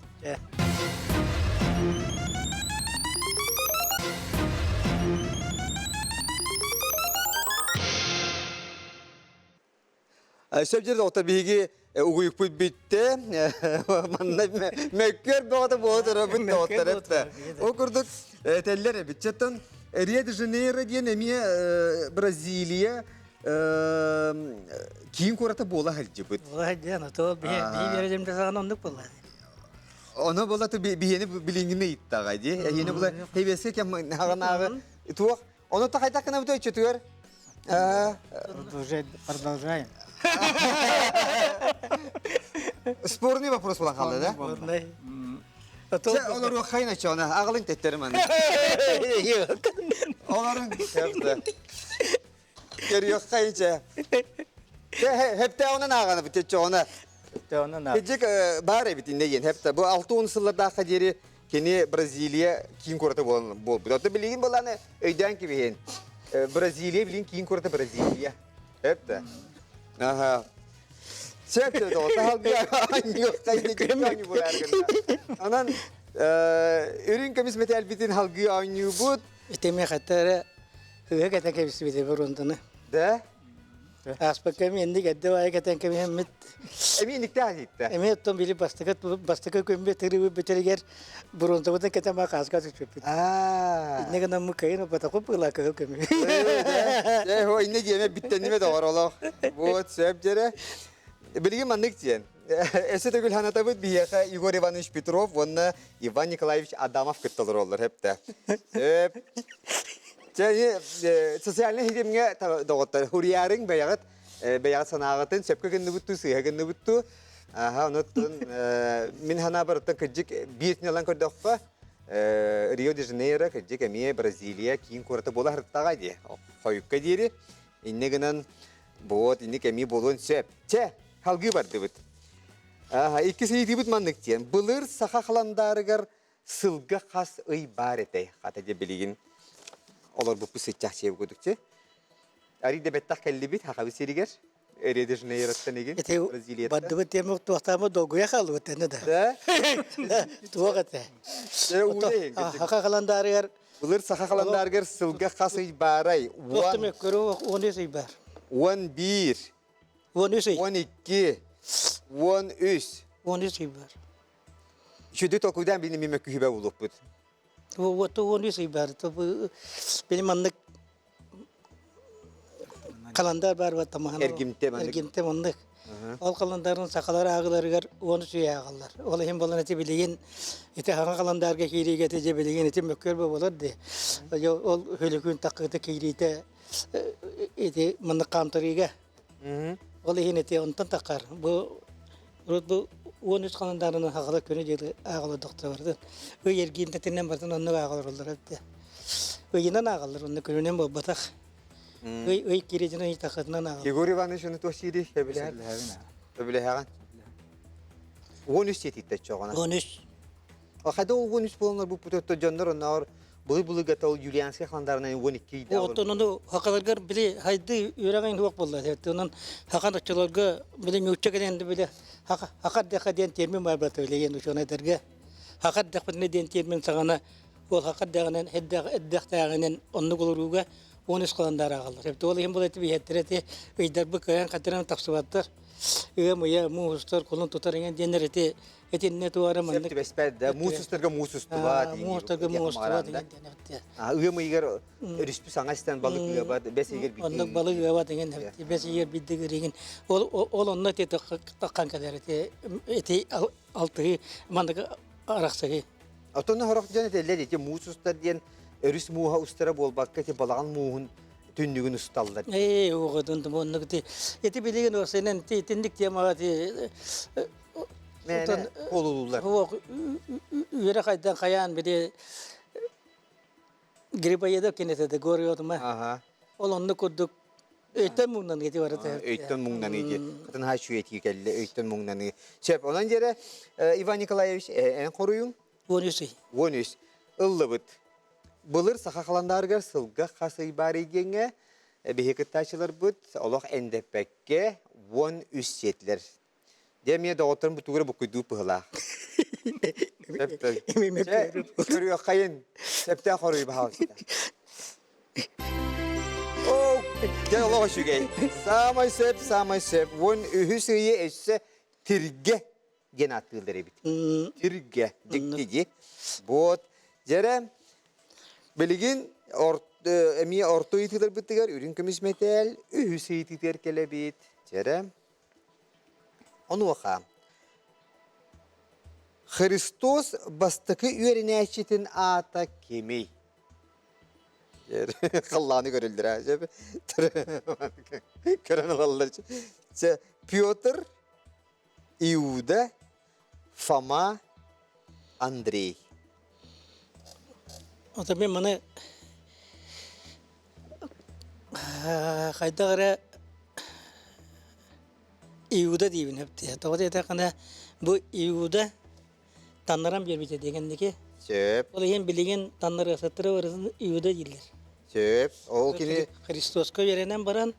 Сөп дьэр доҕоттор биһиги угуйукпут бүттэ. Манна мөккүөр бөҕөтө буола турабыт доҕоттор эттэ. Ол курдук этэллэр эбит. Четтон Рио-де-Жанейро диэн эмиэ Бразилия киин куората буола сылдьыбыт. Буола сылдьан, ото биһи биэрэ саҕана оннук буолла. Ону була биһиэни билиҥҥини ыйыттаҕа дии. Эһиэни була хэбиэскэ кэм хаҕанааҕы туох Ону та хайдах гынабыт өйчөтүгэр? Продолжаем. Спорный вопрос буолан хаалла да? Спорный. Чэ, олоруоххайын очоона, аҕалыҥ теттерим аны. Олорун хэпте. Көрүөххайын чэ. Хэптээҕинэн ааҕанабыт чочоона. Хэптээҕинэн ааҕ. Кыдьык баар эбит иннэ диэн хэпте. Бу 60 сыллардаахха диэри Кини Бразилия киин куората буолан буолбут. Оттон билигин былааны өйдөөн кэбиһин. Бразилия билигин киин куората Бразилия. Эп да. Аха. Сөп сөп Анан үрүҥ көмүс мэтээлбитин халгыы оонньуубут. Итими хаттара ыга кэтэ кэбисибите бурунданы. Да? Ааспакка эми инник эрдэ баайы кэтэн кэбиһэммит. Эми иниктээх иитте. Эми оттон били бастакы бастакы күммүт тырыбы бүтэригэр бурундабытын кэтэн баа хааска түспүппүт. Аа. Инне гынан мы кайын опатакы пыла кыһыл көмү. Э, хо инне диэме биттенниме доҕор олох. Вот сөп дьэрэ. Билигин маннык диэн. Өссө төгүл ханатабыт биһиэхэ Егор Иванович Петров уонна Иван Николаевич Адамов кытта олороллор хэптэ. Сөп. Чэ, социальнай ситимҥэ доҕоттор, хуриярыҥ бэйэҕит бэйэҕит санааҕытын сөпкө гынныбыттуу, сыыһа гынныбыттуу. Аха, онуттан мин санаабарыттан кырдьык биир ылан көрдөххө, Рио-де-Жанейро кырдьык эмиэ Бразилия киин куората буола сырыттаҕа дии. Хойукка диэри. Инньэ гынан, вот, инник эмиэ буолуон сөп. Чэ, салгыы бардыбыт. Аха, иккис ыйытыыбыт маннык диэн. Былыр саха халандаарыгар сылга хас ый баар этэй? Хата дьэ билигин олорбуппут сыччах чиэб кудукчу. Арий да бэттэх кэллибит Хахабы сиригэр. Рио-де-Жанейроттан игин, Бразилияттан. Бардыбыт тиэмэ туохтаамы долгуйа хаалбыт эне да. Да? Туох этэ? Хаха халандаарыгар Былыр саха халандаарыгар сылга хас ый баарай? Туохтум көрүү 13 ый бар. 11. 13 ый. 12. 13. 13 ый бар. Үчүгэй толкуйдаан билин эмиэ мөккүһүбэ булуохпут. Уоту 13 ый бар. Били маннык халандар бар бар тамаһын. Эргимте маннык. Эргимте маннык. Ол халандарын сахалар ааҕыларыгар 13 ый ааҕаллар. Ол иһин болан ити билигин ити хаҥа халандарга киириигэ ити дьэ билигин ити мөккүөр буолар дии. Ол хөлүкүн таккыта киириитэ ити маннык хаамтарыыга Ол иһин ити онтон таххар бу урут бу 13 халандаарынан хаҕала күнү дьылы ааҕалар Ый эргиинтэтинэн бартын оннук ааҕалар эбитэ. Ыйынан ааҕаллар онно күнүнэн буолбатах. Ый ый кииритинэн ый таххытынан ааҕаллар. Егор Иванович ону туох сиирий? Сөбүлэһэр. Сөбүлэһэҕин. 13 сиэтиттэ чоҕона. 13. Хайда ол 13 буоланнар бу путетто дьоннор онноор былы-былыгата ол Юлианскай халандарынан 12 ыйда Оттон ону хакаларгар били хайды үөрэҕин суох буолла. Онон хахан оччолорго били нуучча кэлэн били хакар дэхэ диэн термин бар бата билигин учуонайдарга. Хакар дэхпитинэ диэн термин саҕана ол хакар дэҕинэн эддэхтээҕинэн оннук олорууга 13 халандаары ааҕаллар. Эбит ол иһин бұл эти биһэттэрэ эти ыйдарбы кыайан хатыран тахсыбаттар. Ыам ыйа муус устар, кулун тутар иҥэн диэннэр эти итиннэ туара Сөп маннык түбэспэт да, муус устарга муус устубат. Муус устарга муус устубат иҥэн диэн эбит. Ыам ыйыгар өрүспү саҥа истэн балык ыабат, бэс ыйыгар биирдэ Оннук балык ыабат иҥэн эбит. Бэс ыйыгар биирдэ гыригин. Ол ол онно эти таххан кэлэр эти эти алтыһы маннык арахсыһы. Отон хорох дьон этэллэр ити муус устар диэн өрүс мууһа устара буолбакка ити балаҕан мууһун түннүгүн усталлар. Ээ, оҕотун оннук ти ити билигин осенен ти итинник темаҕа ти Мээнэ куолулууллар. Үөрэ хайдан хайаан били Грибоедов кинэтэ да гориотума. Аха. Ол оннук курдук өйтөн муҥнаныы ити барыта. Өйтөн муҥнаныы дии. Хатын хаай үчүгэй кэллэ өйтөн муҥнаныы. Сөп, онон дьэрэ Иван Николаевич эн хоруйуҥ? 13 ый. 13. Ыллыбыт. Былыр саха халандаарыгар сылга хас ый баар диэҥҥэ биһи кыттааччыларбыт олох эндэппэккэ 13 сиэтилэр. Дьэ эмиэ доҕотторум бутугура буккуйдуу быһылаах. Көрүөххэйин. Сөптөөх хоруй баһаалыста. Оо, дьэ олох үчүгэй. Саамай сөп, саамай сөп. Уон үһүс ыйы өссө тиргэ диэн ааттыыллар эбит. Тиргэ, дьикти дии. Вот. Дьэрэ, билигин эмиэ орто ыйытыыларбытыгар үрүҥ көмүс мэтээл үһүс ыйытыытыгар кэлэбит. Дьэрэ, Онуоха Христос бастакы үөрэнээччитин аата кимий? Халлааны көрөллөр Көрөн ылаллар. Петр, Иуда, Фома, Андрей. Ото мен маны хайдах эрэ Иуда диибин эптиэ. Тоҕо диэтэххинэ бу Иуда таннаран биэрбитэ дигэнники. Сөп. Ол иһин билигин таннарыахсыттары барытын Иуда дииллэр. Сөп. Ол кини Христоска үөрэнэн баран,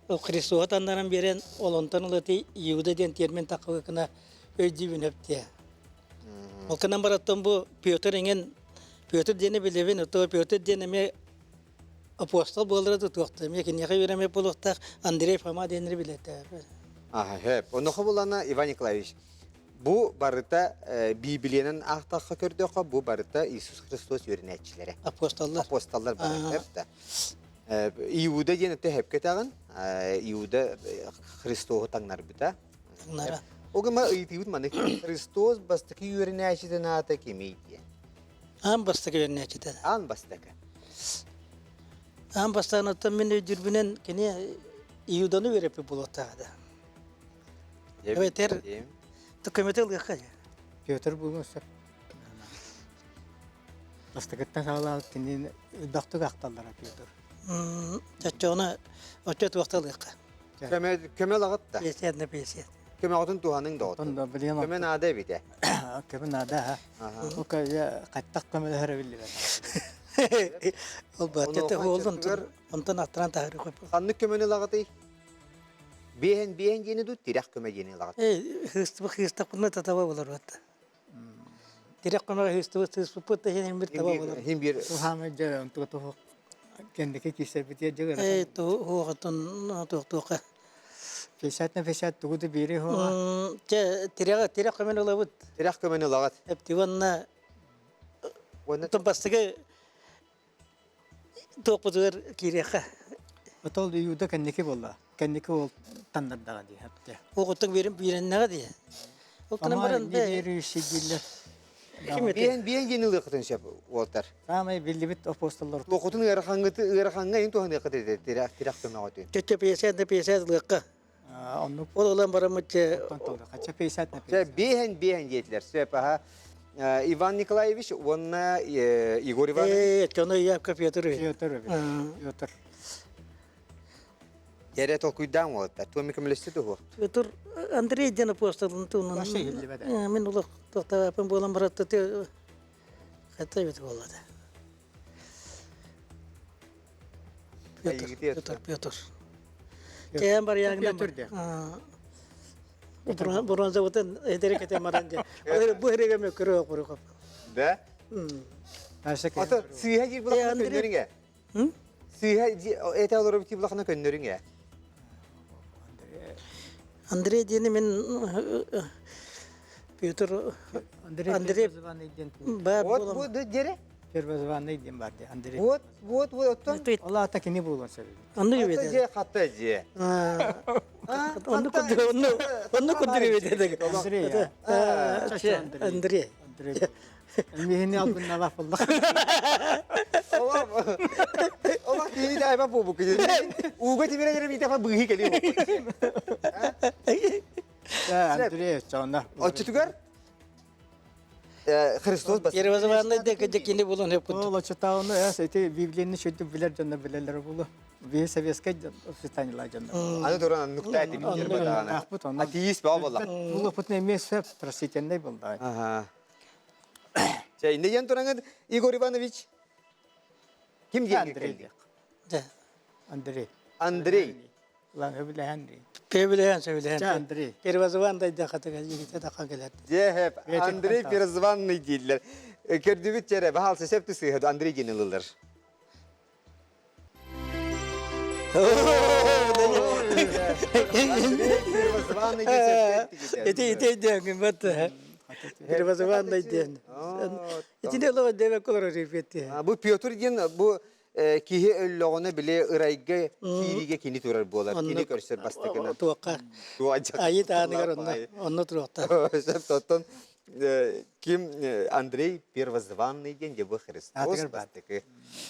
ол Христоһу таннаран биэрэн, ол онтон ылати Иуда диэн термин таххыбыкына өйдүүбүн эптиэ. Ол гынан бараттан бу Петр иҥин Петр диэни билэбин, ото Петр диэн эмиэ апостол буолара тутуохта, эмиэ киниэхэ үөрэммит буолуохтаах Андрей Фома диэннэри билэтэ. Аха, хөп. Онуоха булана Иван Николаевич, бу барыта Библиянан аахтахха көрдөххө, бу барыта Иисус Христос үөрэнээччилэрэ. Апостоллар. Апостоллар бары, хөп да. Иуда диэн өттө хөпкө этэҕин. Иуда Христоһу таҥнарбыта. Таҥнара. Ол гына ыйытыыбыт маннык Христос бастакы үөрэнээччитин аата кимий диэн. Аан бастакы үөрэнээччитэ. Аан бастакы. Аан бастаан оттон мин өйдүүрбүнэн кини Иуданы үөрэппит буолуохтаах да. Эбэтэр көмөтө ылыахха Петр буолуон сөп. Бастакыттан саҕалаан кинини элбэхтик ахталлара Петр. Чоччоҕуна оччо туохта ылыахха. Көмө көмө ылаҕыт да. Песиэт на песиэт. Көмөҕүтүн туһаныҥ да Оттон да билигин Көмө наада эбитэ. Көмө наада ха. Ол хаттах көмөлөһөрө биллибэт. Ол бааттата уолун онтон аттаран таһыры қойып. Ханнык көмөнү ылаҕытый? Биэһэн биэһэн диэни дуу, тирэх көмө диэни ылаҕыт? Эй, хыстыбы хыстаппына татаба болар батта. Тирэх көмө хыстыбы сыспыппыт да хин бир таба болар. Хин бир Тухамы дьэ онтуга туһу кэнники киирсэрбитигэр дьэ Эй, туһуоҕутун туохтуоха. 50 на 50 тугу да биэри хуоҕа. Чэ, тирэҕэ тирэх көмөнү ылабыт. Тирэх көмөнү ылаҕыт. Эптиванна Уонна бастакы туохпутугар киириэххэ. Отол Иуда кэнники буолла. Кэнники ол таннардаҕа дии хапте. Оҕуттук биэрин биэрэннэҕэ дии. Ол гынан баран биэрүүши дииллэр. Биэн биэн диэн ылыахытын сөп уолтар. Саамай биллибит апостоллар. Туохутун ыарахаҥҥыты ыарахаҥҥа ин туһаныаххыт этэ тирэх тирэх көмөҕөтүн. Чөччө 50 да 50 ылыахха. Оннук. Ол ылан бараммыт Хача 50 на 50. Биэһэн биэһэн диэтилэр. Сөп аха. Иван Николаевич уонна Егор Иванович. Ээ, чону Яков Петр. Петр. Петр. Эрэ толкуйдаан уолаттар. Туоми көмөлөстө туһу. Петр Андрей диэн апостолын туһунан. Мин улах тохтаапын буолан баратты хата бит буоллада. Петр, Петр, Петр. Кээн барыягынан Бронзабытын эдери кете маран де. Бу хереге мөкөрө курукап. Да? Ата сыыһа киир булахтан көннөрүҥэ. Сыыһа этэ олоробут тиблахына көннөрүҥ ээ. Андрей диэни мин Петр Андрей диэн Вот вот диэри Первозванный диэн бар дии Андрей. Вот вот вот оттон. Ол аата кини буолуон сөп. Оннук эбит. Дьиэ хатта дьиэ. Оннук курдук оннук оннук курдук эбит. Андрей. Андрей. Андрей. Миһини албынналаах буллах. Олох киһи дайба буолбукка. Ууга тимирэн эрэ биитэ быыһы кэлиэ. Андрей оччоҕуна. Оччотугар Христос бас. Первозванный да кини булан хөп курдук. Ол оччотооҕуну эс ити Библияны шөйдүк билэр дьоннор билэллэрэ буолуо. Биһи советскай воспитаниелаах дьоннор. Аны туран аннуктаа тибиттер батаана. Атеист баа болла. Булуппутун эмиэ сөп просительный булда. Ага. Чэ, инде диэн тураҥыт Игорь Иванович ким диэн Андрей. Андрей. Андрей. Лан хөбүлэһэн дии. Пебилэһэн сөбүлэһэн. Чэ, Андрей. Первозванный да хатыга жигите да кэлэр. Дьэ, Андрей Первозванный дииллэр. Көрдүбүт дьэрэ, баһаалса сөп сыыһа Андрей диэн ылылар. Первозванный диэн Ити ити диэн бат. Первозванный диэн. Итини олоҕо дэбэ колор репетти. Бу Петр диэн бу киһи өллөҕүнэ били ырайга киириигэ кини турар буолар. Кини көрсөр бастакынан. Туохха. Айы тааныгар онно онно туруохта. Сөп оттон ким Андрей Первозванный диэн дьэ бу Христос бастакы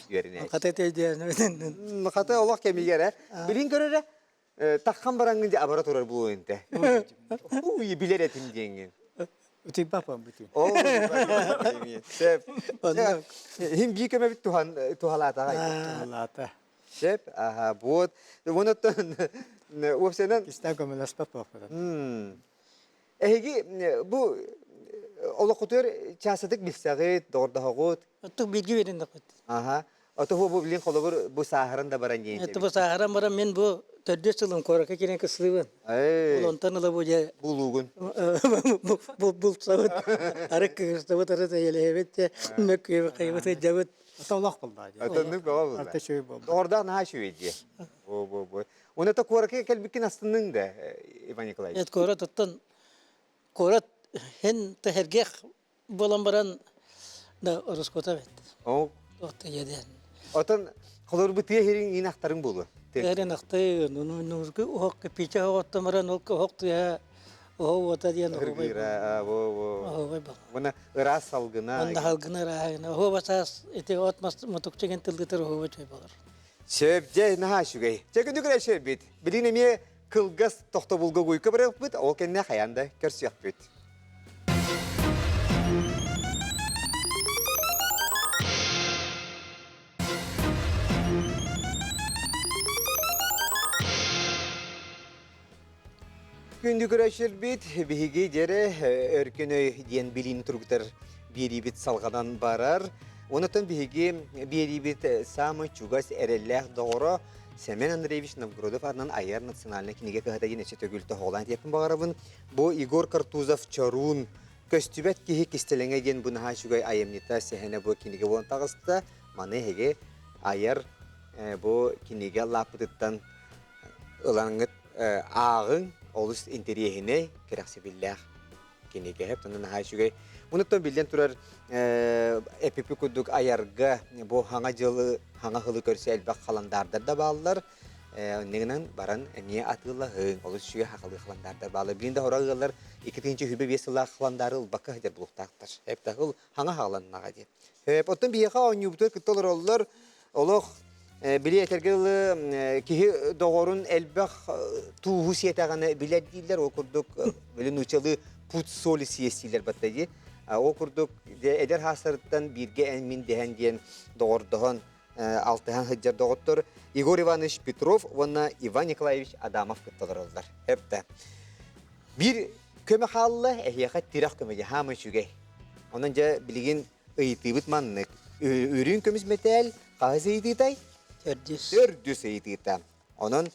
үөрэнээччи. Хата диэн. Хата олох кэмигэр э. Билин көрөрө таххан бараҥҥын дьэ абара турар буолуо инте. Уй билэр этим диэҥҥин. Утуйбаппын бүтүн. Ол Сөп. Хим бии көмөбүт туһан туһалаатаҕай. Туһалаата. Сөп. Аха, вот. Онуттан уопсайынан Кистээн көмөлөспөт буолбут. Эһиги бу олоххутугар чаастатык билсэҕит, доҕордоһоҕут. Оттук бииргэ биэриннэхпит. Аха. Ото бу билин холобур бу сааһыран да баран диэн. Это бу сааһыран баран мин бу төрдүс сылым куоракка киирэн кыстыыбын. Ол онтон ыла бу дьэ Булуугун. бу булсабыт, арык кыыстабыт, ары тэйэлэһэбит, мөккүөбүт, хайбыт ыдьабыт. Ото олох булла дии. Отоннук бөҕө булла. Арта үчүгэй буолла. Доҕордоох наһаа үчүгэй дии. Бу бу бу. Уна то куоракка кэлбиккин астынныҥ да, Иван Николаевич? Эт куорат оттон куорат һин тэһэргэх буолан баран да ороскуота эбит. Ол Туохта иэдээн. Отон холорбу тыа иһириҥ иин ахтарыҥ буолуо. Эрин ахты нуургу уһок пичэ оҕоттон баран ол оһох тыа оһо уота диэн Ыргыра, во во. оһобой бол. Уна ыраас салгына. Онда халгына ырааһына. Оһо басаас ити от мас мутукча тылгытыр оһобой чөй болар. Сөп, дьэ, наһаа үчүгэй. Чэ, күндү көрөөччүлэрбит, билигин эмиэ кылгас тохтобулга гуйка барыахпыт, ол кэннэ хайаан да көрсүөхпүт. Күндү көрөөччүлэрбит, биһиги дьэрэ өркөн өй диэн билиини туругутар биэриибит салҕанан барар. Онотон биһиги биэриибит саамай чугас эрэллээх доҕоро Семен Андреевич Новгородов аатынан айар национальнай кинигэ кыһата диэн өссө төгүл тоһоҕолоон этиэхпин баҕарабын. Бу Егор Картузов Чоруун көстүбэт киһи кистэлэҥэ диэн бу наһаа үчүгэй айымньыта сэһэнэ бу кинигэ буолан таҕыста. Маны эһиги айар бу кинигэ лааппытыттан ылаҥҥыт ааҕыҥ олус интэриэһинэй, кэрэхсэбиллээх кинигэ. Онон наһаа үчүгэй. Онуттан биллэн турар эпипи курдук айарга бу хаҥа дьылы, хаҥа сылы көрсө элбэх халандаардар да бааллар. Оннугунан баран эмиэ атыылаһыҥ. Олус үчүгэй хахалыы халандаардар бааллар. Билин да хора ыаллар 2025 сыллаах халандаары ылбакка сылдьар булуохтаахтар. Эптахыл хаҥа хааланнаҕа диэн. Оттон биһиэхэ оонньуубутугар кытта олороллор. Олох били этэргэ дылы киһи доҕорун элбэх тууһу сиэтэҕинэ билэр дииллэр. Ол курдук били нуучалыы путь соли съесть дииллэр батта дии. Ол курдук эдэр хаастарыттан бииргэ эн мин дэһэн диэн доҕордоһон алтыһан сылдьар доҕоттор Егор Иванович Петров уонна Иван Николаевич Адамов кытта олороллор. Эптэ. Биир көмө хаалла, эһиэхэ тирэх көмө дьэ хаама үчүгэй. Онон дьэ билигин ыйытыыбыт маннык. Үрүҥ көмүс мэтээл хаһыс ыйытыытай? Төрдүс. Төрдүс ыйытыыта. Онон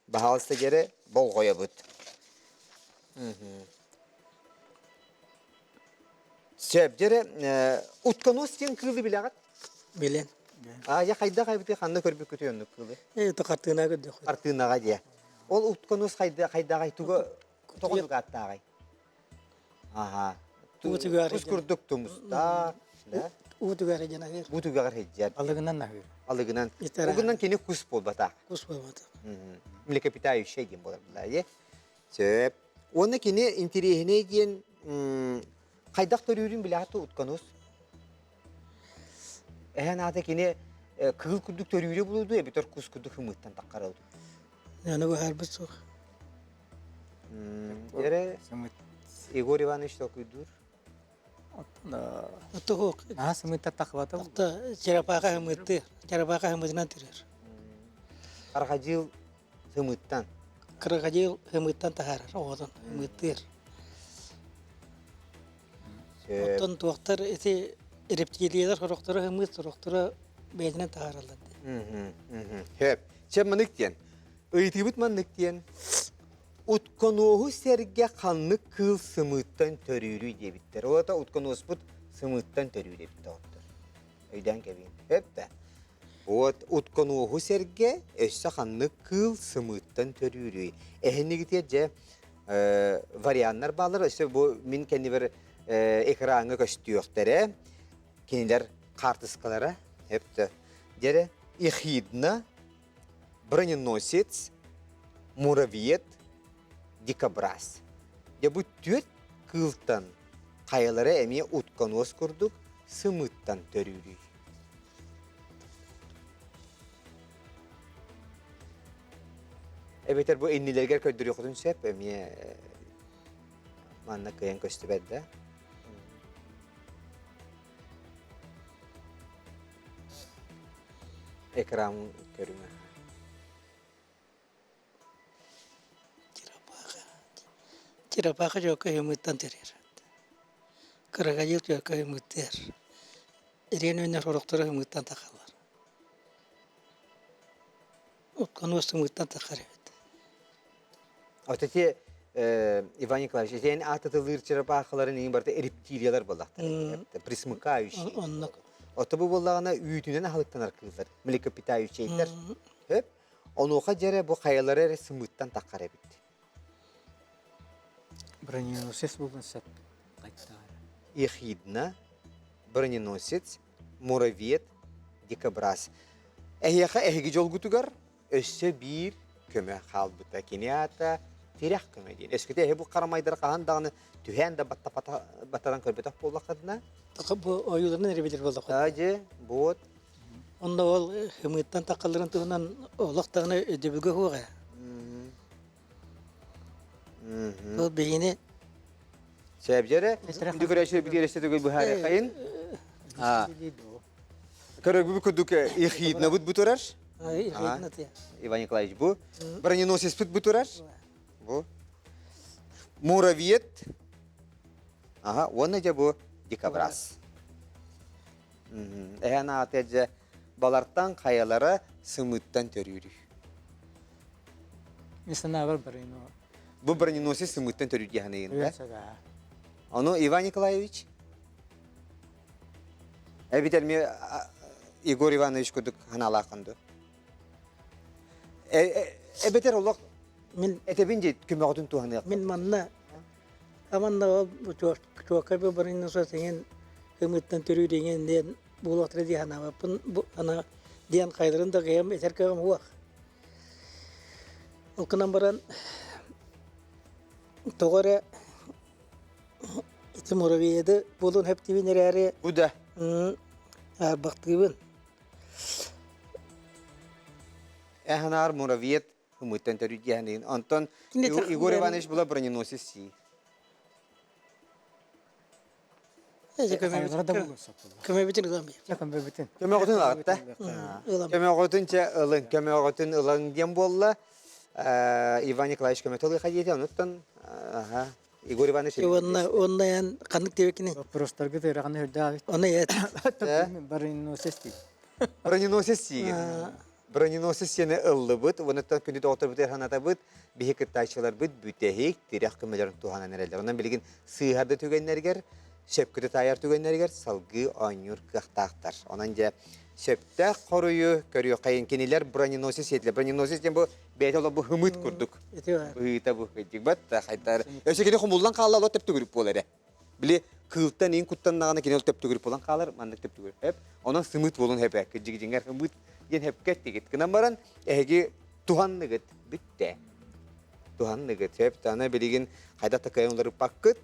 баһаалыста дьэрэ болҕойобут. Сөп дьэрэ утконос диэн кыылы билэҕит? Билэн. А я хайдах айбыты ханна көрбүккүтүй оннук кыылы? Э, то хартыына көрдөх. Хартыынаҕа дьэ. Ол утконус хайда хайдагай туга тоҕо аттааҕай? Аха. Уутугар Тус курдук тумустаах, да? Уутугар дьэн аһыыр. Уутугар сылдьар. Алыгынан аһыыр. Алыгынан. Угунан кини кус буолбатах. Кус буолбатах. Млекопитающий диэн буолар булаа. Сөп. Уонна кини интириэһинэй диэн хайдах төрүүрүн билэҕит утконус? Эһэн аата кини кыыл курдук төрүүрэ булуду эбэтэр кус курдук хымыттан таххара Аны быһаарбыт суох. Эрэ Егор Иванович толкуйдуур. Оттон Оттоһуок. Наһаа сымыытта тахыбата. Охто черепаха хымытты. Черепаха хымытынан тирер. Крокодил сымыттан. Крокодил хымыттан таһаарар оҕотун хымыттыыр. Оттон туохтар ити рептилиялар сорохторо хымыт, сорохторо бэйэтинэн таһаараллар. Хөп. Чэ маннык диэн. Ыйытыыбыт маннык диэн. Утконуоһу сэргэ ханнык кыыл сымыыттан төрүүрүй диэбиттэр. Ол это утконуоспут сымыыттан төрүүр эбит доҕоттор. Өйдөөн кэбиин. Хөп да. Вот утконуоһу сэргэ өссө ханнык кыыл сымыыттан төрүүрүй? Эһинигитиэр дьэ варианнар бааллар. Өссө бу мин кэннибэр экраҥҥа көстүөхтэрэ. Кинилэр хаартыскалара өптө. Дьэрэ Ехидна, броненосец, муравьед, дикобраз. Дьэ бу түөрт кыылтан хайалара эмиэ утконос курдук сымыыттан төрүүрүй. Эбэтэр бу иннилэригэр көрдөрүөххүтүн сөп, эмиэ манна кыайан көстүбэт да. Экран көрүҥэ. Черепаха. Черепаха дьокко хымыттан терер. Крокодил дьокко хымыттыар. Ириэн өнөр сорохторо хымыттан тахалар. Утконуос хымыттан тахар эбит. Вот эти Иван Николаевич, эти аатытылыыр черепахаларын иҥин барыта рептилиялар буоллахтар. Присмыкающие. Оннук. Ото бу буоллаҕына үүтүнэн аһылыктанар кыыллар, млекопитающийлар. Хөп. Онуоха дьэрэ бу хайалары эрэ сымыыттан таххар эбит. Броненосец буолуон сөп. Ехидна, броненосец, муравьед, дикобраз. Эһиэхэ эһиги дьолгутугар өссө биир көмө хаалбыта. Кини аата тирэх көмө диэн. Өскөтө эһи бу харамайдары хаһан даҕаны түһээн да баттатан көрбөтөх буоллаххытына. Бу ойууларын эрэ билэр буоллаххыт. Дьэ, вот. Онно ол хымыыттан таххалларын туһунан олох даҕаны өйдөбүлгэ суох ээ. Ол биһини Сээбдьэрэ, күндү көрөөччү бигиэрэсте төгөл быһаарыахайын. Көрөгү курдук ехиднабыт бу турар. Иван Николаевич бу. Броненосецпит бу турар. Бу. Муравьед. Ага, уонна дьэ бу дикобраз. Эһэн аата дьэ балартан хайалара сымыттан төрүүрүй. Мин санаабар броненосец. Бу броненосец сымыттан төрүүр диэханыйын да? Ону Иван Николаевич Эбитэр ми Егор Иванович курдук ханаалааххын дуо? Эбэтэр олох Мин этэбин дии көмөҕүтүн туһаныах. Мин манна аманна ол чуоккай бу броненосец иҥин ымыттан төрүүр иҥин диэн буолуохтара дии санаабаппын ана диэн хайдарын да кыйам этэр кыаҕым суох. Ол гынан баран тоҕо эрэ ити муравьеды буолуон сөптүүбүн эрээри Бу да. аарбахтыыбын. Эһанаар муравьед ымыттан төрүт Онтон Егор Иванович була броненосец сии. Көмөбүтүн ылан биэр. Көмөбүтүн. Көмөҕүтүн ылаҕытта. Көмөҕүтүн чэ ылын, көмөҕүтүн ылан диэн буолла. Иван Николаевич көмөтө ылыха диэтэ, онуттан Егор Иванович Уонна уонна эн ханнык диэбиккиний? Вопростаргы тыыраҕаны үрдээбит. Оны эт. Броненосец дии. Броненосец диигин. Броненосец сиэни ыллыбыт, уонуттан күндү доҕотторбутугар санатабыт, биһи кыттааччыларбыт бүтэһик тирэх көмөлөрүн туһанан эрэллэр. Онон билигин сыыһар да түгэннэригэр, сөпкө да таайар түгэннэригэр салгыы оонньуур кыахтаахтар. Онон дьэ Сөптөөх хоруйу көрүөххэйин кинилэр броненосец сиэтилэр. Броненосец диэн бу бэйэтэ олох бу хымыт курдук. Быһыыта бу кырдьык да хайтар. Өссө кини хомуллан хаалла олох төптүгүрүк буолар эрэ. Били кыылтан иин куттаннаҕына кини ол төптүгүрүк буолан хаалар, маннык төптүгүрүк хэп. Онон сымыт буолун хэпэ. Кырдьык дьиҥэр хымыт диэн хэпкэ эттигит. Гынан баран эһиги туһанныгыт бүттэ. Туһанныгыт сөп. Аны билигин хайдах да кыайан уларыппаккыт.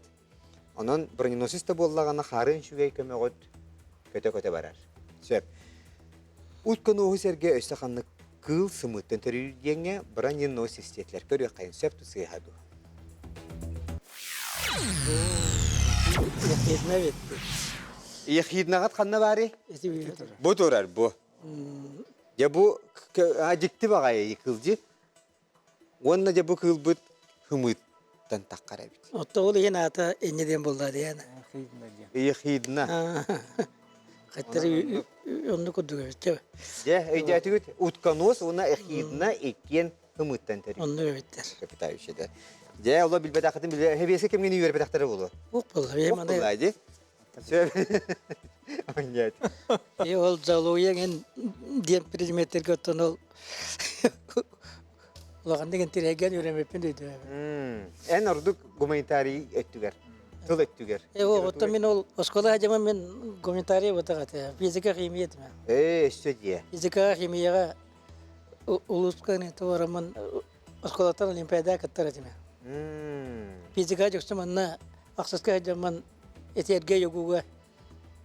Онон броненосец да буоллаҕына хаарын үчүгэй көмөҕүт көтө-көтө барар. Сөп. Утконуоһу сэргэ өссө ханнык кыыл сымыыттан төрүүр диэҥҥэ броненосец диэтилэр. Көрүөххэйин сөп сыыһа дуо? Ехидна эбит. Ехиднаҕыт ханна баарый? Бу турар бу. Дьэ бу дьикти баҕайы кылдьы. Уонна дьэ бу кыылбыт хымыыттан таххар эбит. Отто ол иһин аата инньэ диэн буолла диэн. Ехидна. Хаттары оннук курдук эбит. Дьэ, өйдөөтүгүт утконос уонна эхидна иккиэн хымыыттан төрүүр. Оннук эбиттэр. Капитающий да. Дьэ, оло билбэтэххитин билэ, хэбиэскэ кэмҥин үөрбэтэхтэрэ буолуо. Ук буолла. Бэйэм аны Буолла дии. Нет. И ол зоология эн диэн предметтерге оттон ол улаханнык интириэһиргээн үөрэммиппин өйдөөбүт. Эн ордук гуманитарий өттүгэр, тыл өттүгэр. Э, оттон мин ол оскуола дьама мен гуманитарий бутах этэ. Физика, химия этим. Э, өссө дии. Физика, химияга улууска туорамын оскуолаттан олимпиада кыттар этим. Физика дьоксу манна ахсыска сылдьаммын этиэргэ йогуга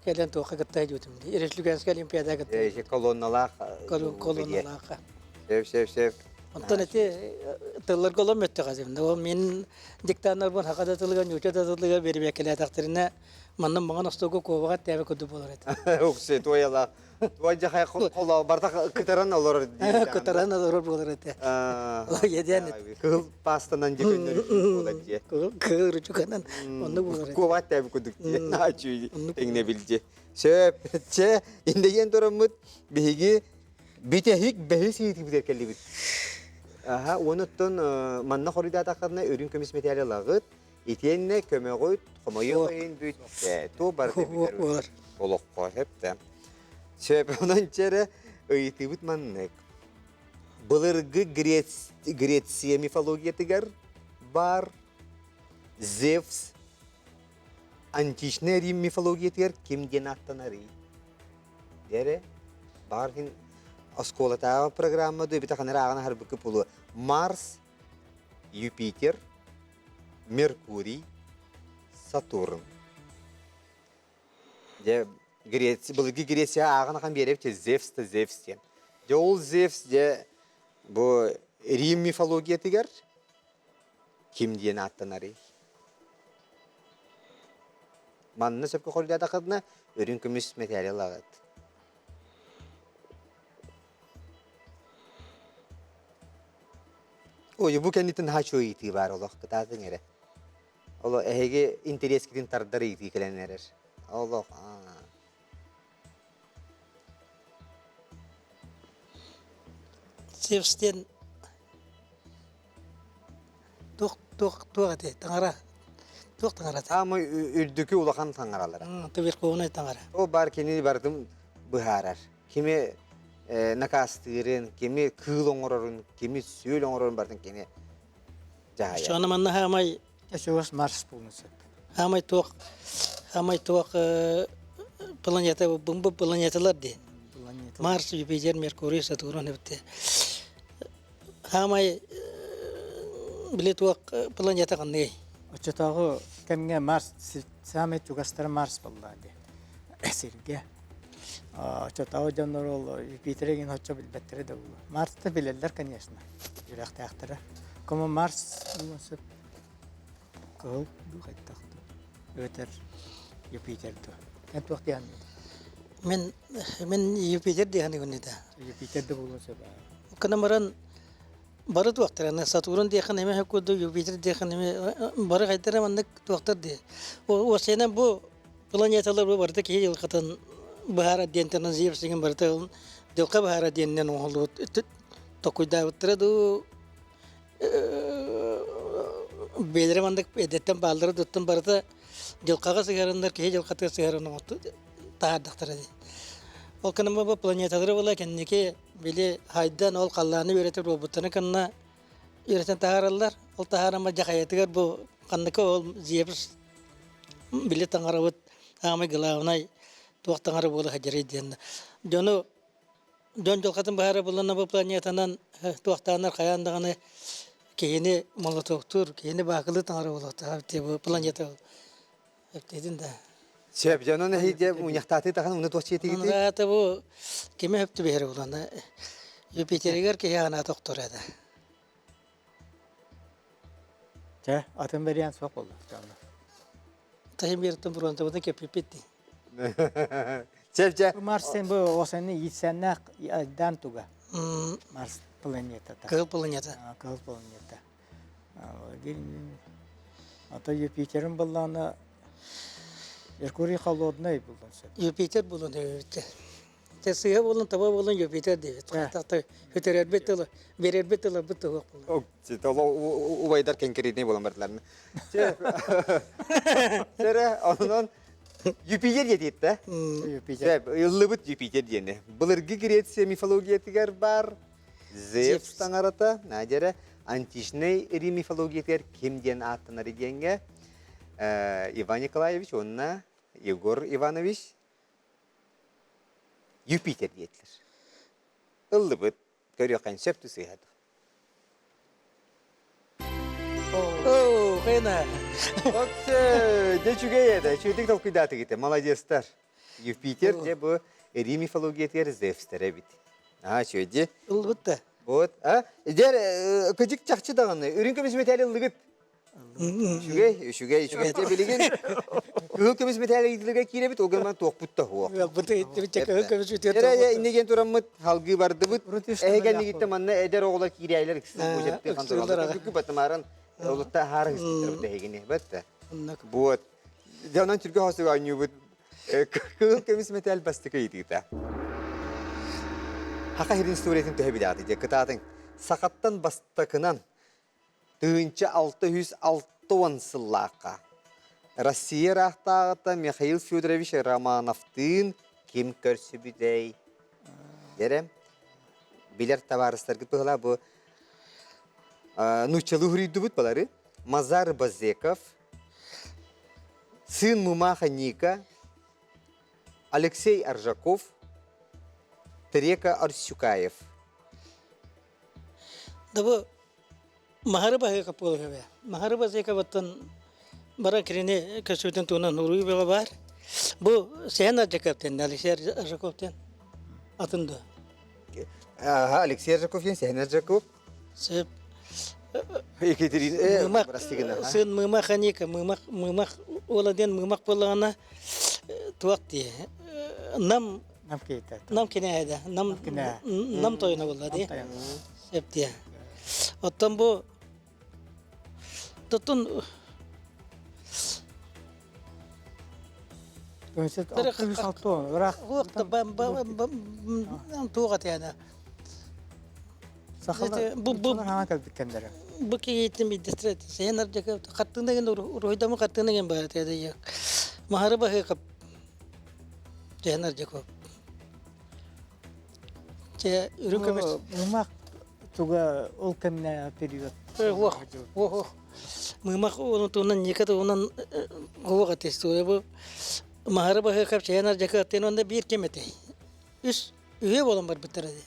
кэлэн туохха кытта сылдьыбытым дии. Республиканскай олимпиада кытта. Э, колонналаах. Колонналаахха. Сөп, сөп, сөп. Онтон ити тылларга олом өттөҕө Ол мин диктаннарбын хака да тылыгар, ньууча да тылыгар бэрибиэккэлээтэхтэринэ манна маҥан остуолга куобаҕа тээбэ курдук буолар этэ. Уксе, туойалаах. Туой дьахай холоо барта кытаран олорор дии. Кытаран олорор буолар этэ. Еден Кыһыл пастанан дьэ көннөрү буолар дии. Кыһыл ручуканан оннук буолар этэ. Куобаат тээби курдук дии. Наачүй тэҥнэбилдьи. Сөп. Чэ, индеген тураммыт биһиги бүтэһик бэһис ыйытыыбытыгар кэллибит. Аха, уонуттан манна хоруйдаатаххына үрүҥ көмүс мэтээли ылаҕыт, Итиэннэ көмөҕүт, хомойуох иһин бүт, туох барыта бүтэр олоххо сөп Сөп, онон чэрэ ыйытыыбыт маннык. Былыргы Греция мифологиятыгар бар Зевс античный Рим мифологиятыгар ким диэн ааттанарый? Дэрэ, баар кин оскуолатааҕы программа дуу, ханара ааҕан аһарбыккы пулу Марс, Юпитер, Меркурий, Сатурн. Дьэ, Греция, былыргы Греция ааҕан ахан биэрэбит Зевс да Зевс диэн. Дьэ, ол Зевс дьэ бу Рим мифологиятыгар ким диэн ааттанарый? Манна сөпкө хоруйдаатаххытына, үрүҥ көмүс мэтээли ылаҕыт. Ой, бу кэнниттэн наһаа үчүгэй ыйытыы баар олох кытаатыҥ эрэ. Оло эһиги интэриэскитин тардар ыйытыы кэлэн эрэр. Олох аа. Зевс диэн туох туох туох этэй таҥара туох таҥарата? Саамай үрдүкү улахан таҥаралара. Верховный таҥара. Ол баар кини барытын быһаарар. Кими накаастыырын, кими кыыл оҥорорун, кими сүөл оҥорорун барытын кини дьаһайар. Аны манна хаамай Чугас Марс буолуон сөп. Хаамай туох хаамай туох планета бу планеталар диэн. Марс, Юпитер, Меркурий, Сатурн эбитте. Хаамай били туох планета ханныгый? Оччотооҕу кэмҥэ Марс саамай чугастара Марс буолла дии. Сиргэ. Оччотооҕу дьоннор ол Юпитер игин оччо билбэттэрэ да буолуо. Марсты билэллэр, конечно, үрэхтээхтэрэ. Кому Марс буолуон сөп кыһыл дуу хайдах дуу эбэтэр Юпитер дуу. Эн туох диэн Мин мин Юпитер диэхини күннүтэ. Юпитер да буолуон сөп. Кына баран бары туохтар Сатурн диэхин эмэ курдук Юпитер диэхин эмэ бары хайдара маннык туохтар дии. Уосайынан бу планеталар бу барыта киһи дьылҕатын быһаарар диэнтэн Зевс деген барыта дьылҕа быһаарар диэнинэн оҥоһуллубут токуйдаабыттара дуу бэйэлэрэ маннык эдэттэн бааллара дуттан барыта дьылҕаҕа сыһыарыннар киһи дьылҕатыгар сыһыарын оҥотто таһаардахтара дии. Ол кынама бу планеталары була кэнники били хайдан ол халлааны үөрэтэр буолбуттарын кынна үөрэтэн таһаараллар. Ол таһаарама дьахайатыгар бу ханныка ол Зевс били таҥарабыт аамай главнай туох таҥара буола сылдьарый диэн. Дьону дьон дьылҕатын баһара булана бу планетанан туохтааннар хайаан даҕаны киһини молотоктуур, киһини баакылыы таҥара буолуохтаах бу планета Эптиэтин да. Сөп, дьонун эһиги мунньахтаатыы тахан уну туох чиэтигити? Аата бу кими хөп түбэһэр булана Юпитеригэр киһи аана тохтор этэ. Чэ, атын вариант суох буолла. Тахим биртен буруонтабытын кеппиппит дии. Сөп, чэ. Марс сен бу осенни иитсэннээх айдаан туга. Марс планетата. Кыһыл планета. Кыһыл планета. А то Юпитерин буллаана Меркурий холодный буллун сөп. Юпитер булун диэбит. Те сыһа булун таба булун Юпитер диэбит. Тахта хүтэрэрбит тылы, берербит тылы бут туһук булун. Убайдар кэнкэридей болан бардылар. Тере онон Юпитер диэтит да? Юпитер. Ыллыбыт Юпитер диэни. Былыргы Греция мифологиятыгар бар Зевс таҥарата, Надя античнай Рим мифологиятыгар ким диэн ааттанар диэҥҥэ Иван Николаевич уонна Егор Иванович Юпитер диэтилэр. Ыллыбыт, көрүөххэ сөп сыыһа Оо, хайна. Отсе, дьэ үчүгэй этэ, үчүгэйдик толкуйдаатыгыт, молодецтар. Юпитер дьэ бу Рим мифологиятыгар Зевстэр эбит. Аа, үчүгэй Ылбыт да. Вот, а? Дьэр, кыдьык чахчы даҕаны, үрүҥ көмүс мэтээл ыллыгыт. Үчүгэй, үчүгэй, үчүгэй. Дьэ билигин кыһыл көмүс мэтээл ыйытыыга киирэбит, ол гынан туохпут да суох. Кыһыл көмүс үтүөр Эрэ иннигин тураммыт, халгыы бардыбыт. Эһигэннигиттэн манна эдэр оҕолор киирээлэр ыксыыр бу хантуралар. Күкү батымарын олутта хаары хыстыттар эһигини. Бэтте. Вот. Дьэ онон түргө хосуга оонньуубут. Кыһыл көмүс мэтээл бастакы ыйытыыта. Хаха хирин историятын төһө билэҕит дьэ кытаатыҥ. Сахаттан бастакынан 1660 сыллаахха Россия ыраахтааҕыта Михаил Федорович Романовтыын ким көрсүбүтэй? Дэрэ, билэр табаарыстаргыт быһыла бу нууччалыы хуруйдубут балары. Мазар Базеков, сын Мумаха Ника, Алексей Аржаков, Трека Арсюкаев. Да бу Маһары баһыыка буолуо Маһары баһыыкабыттан бара кинини көсүбүтүн туһунан уруй бөҕө баар. Бу Сэһэн Аржаков диэн, Алексей Аржаков диэн атын да. Ага, Алексей Аржаков диэн Сэһэн Аржаков. Сөп. Екатерина, Мымах, прости гына. сын Мымах Аника, Мымах, Мымах уола диэн Мымах буоллаҕына туох дии Нам Нам кейтэ. Нам кинээдэ, нам кинээ. нам тойоно буолла дии. Сөп дии. Оттон бу Тоттун туох атыана. Бу бу кэлбиккендere. Бу киһитин биддестрет. Сен ардыка хаттынаген уруйдамы хаттынаген бар теді. Махары бахы Сен ардыка. Че үрүн көмүс. Мымах туга ол кэмнэ период. Ох, ох. Мымах оны туунан ника туунан оҕо тестуя бу. Махары баһы кап чайан аржака аттен онда бир кемете. Үс үһе болон барбыттар эди.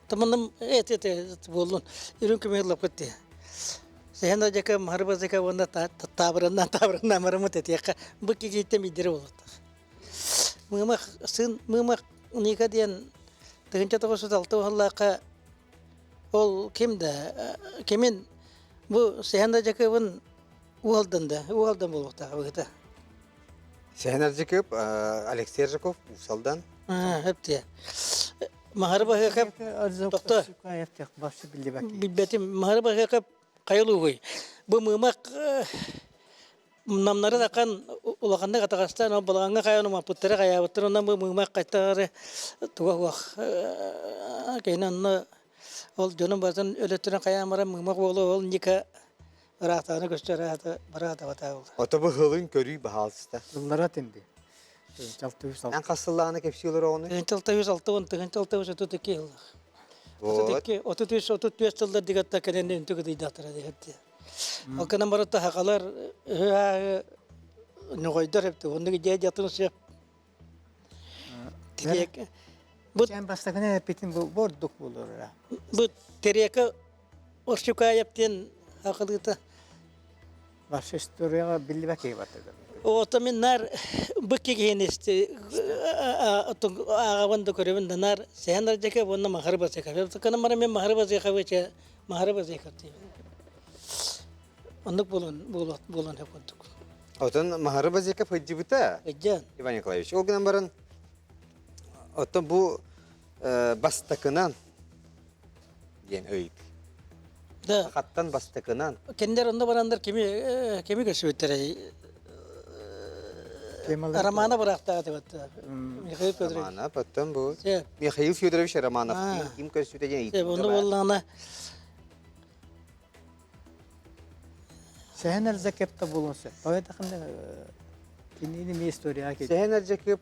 Таманным эт эт боллун. Үрүн көмөр лапкытты. Сehen аржака махары базака онда табырынан табырынан марымыт этиякка бу кигиттен биддери болуттар. Мымах сын мымах Ника диэн 1906 сыллаахха ол ким да кимин бу Сэһэн Дьакыбын уолдан да уолдан буолуохтаах быһыта. Сэһэн Аржикып, Алексей Аржаков, Усалдан. Хөптүө. Махары Баһыакап тохто. Билбэтим. Махары Баһыакап хайылуугуй. Бу мымах Намнары такан улаханнык атаҕастаан ол балаҕаҥҥа хайан умаппыттара хайаабыттар онно бу мыымах хайтаары туга суох киһини онно ол дьонун барытын өлөттөрөн хайаан баран мыымах уолу ол Ника ыраахтаҕына көстөр аата бараата батаа буолла. Ото бу хылын көрүү баһаалыста. Ыллара тинди. 606. Эн хас сыллааны кэпсии олороҕуну? 1660, 1632 сыллах. Вот. 32, 33, 34 сыллар дигатта кэлэн үнтү кытыйдахтара диһэтти. Ол кэнэн барыта хакалар үһү ньоҕойдор эбит. Оннук идея дьатын сөп. Тириэк. Бу Сен бастакына эппитин бу бордук булура. бу Терека Орчукаев диэн хакалыыта. Ваше историяга биллибэт киһи баттыгар. Ото мин нар бу киһини ааҕабын да көрөбүн да нар сэһэн ардьака уонна махары басыка. Кана мара мен махары басыка быча махары басыка диибин. Оннук буолан буолан буолан курдук. Отон Махары Базеков сылдьыбыта Ыдьан. Иван Николаевич. Ол гынан баран оттон бу бастакынан диэн ыйыт. Да. Хаттан бастакынан. Кендер онно барандар кими кими көрсүбүттэрэ Романа быраахтаҕа деп Михаил Федорович. Романа, потом бу Михаил Федорович Романов ким көрсүтэ диэн ыйыт. Онно буоллаҕына Сэһэн Арзакепта буолуон сөп. Поэтому кинини ми историяға кет. Сэһэн Арзакеп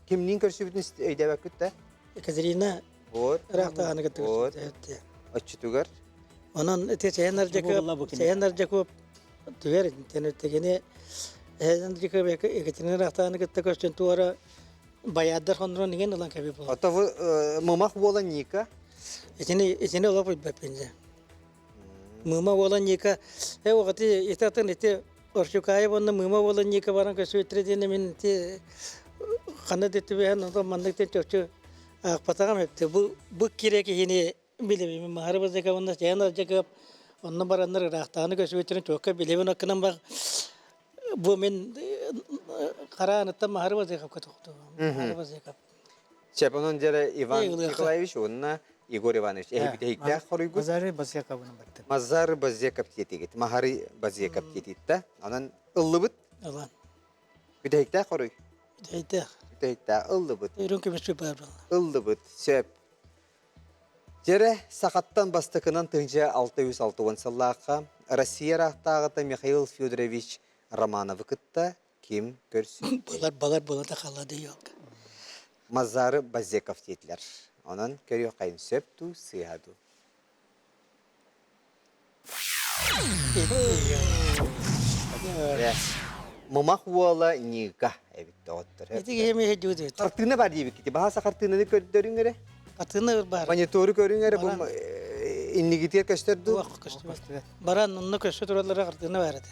кимниин көрсүбүтүн өйдөөбөккүт да? Екатерина Вот. ыраахтааҕыны кытта Вот. көрсүбүтэ. Оччутугар Онон ити Сэһэн Арзакеп Сэһэн Арзакеп түгэр тенүттэгини Сэһэн Арзакеп Екатерина ыраахтааҕыны кытта көрсөн туора баяардар хоннорон иҥэн ылан кэби буолар. Ото мымах буолан Ника. Итини итини олох билбэппин дьэ. Мыма буолан Ника э оҕати итатын ити Орчукаев уонна Мыма буолан Ника баран көсүөттэрэ диэн мин ити ханна да түбэһэн онтон маннык диэн чопчу аахпатаҕым эбит. Бу бу кире киһини билэбин Махары Базыков уонна Сеян Аржаков онно бараннар ыраахтааҕыны көсүөттэрин чуокка билэбин аккынан бар бу мин харааныттан Махары Базыковка тохтуом. Махары Базыков. Чеп онон дьэрэ Иван Николаевич уонна Егор Иванович эһибитиһиктээх хоруйгут. Мазары Базекабын бардым. Мазары Базеков диэтигит. Махары Базеков диэтитта. Онон ыллыбыт. Ылан. Бүтэһиктээх хоруй. Бүтэһиктээх. Бүтэһиктээх ыллыбыт. Үрүҥ көмүс бар буолла. Ыллыбыт. Сөп. Дьэрэ сахаттан бастакынан 1660 сыллаахха Россия ыраахтааҕыта Михаил Федорович Романовы кытта ким көрсүбүтэй? Балар балар буола да халлады елка. Мазары Базеков диэтилэр. Онон көрүөххэйин сөп дуу, сыыһа дуу? Мымах уола Ника эбит доҕоттор. Ити киһи дьүдүт. Хартыына бар диэбиккити. Баһа хартыынаны көрдөрүҥ эрэ. Хартыына бар. Монитору көрүҥ эрэ бу иннигитигэр көстөр дуу? Көстүбэт. Баран онно көстө тураллара хартыына бар этэ.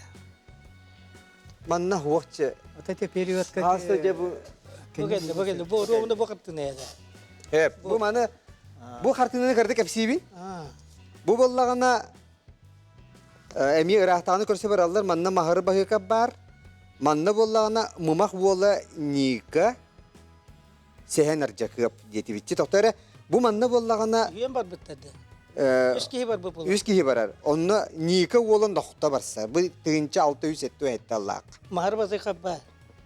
Манна хуохча. Вот эти периодка Хааста дьэ бу Бу кэллэ, бу кэллэ. Бу ровно бу хартыына этэ. Э, бу маны бу хартыынаны кырды кэпсиибин. Бу боллаҕына эмиэ ыраахтааҕыны көрсө бараллар. Манна Маһары Баһыыка бар. Манна буоллаҕына Мымах уола Ника Сэһэн Ардьакыап диэтибитчи. Тохто эрэ бу манна буоллаҕына Үһүөн барбыттар да. Үс киһи барбыт буолар. Үс киһи барар. Онно Ника уолун нохто барса. Бу 1607 аллаах. Маһары Баһыыка бар.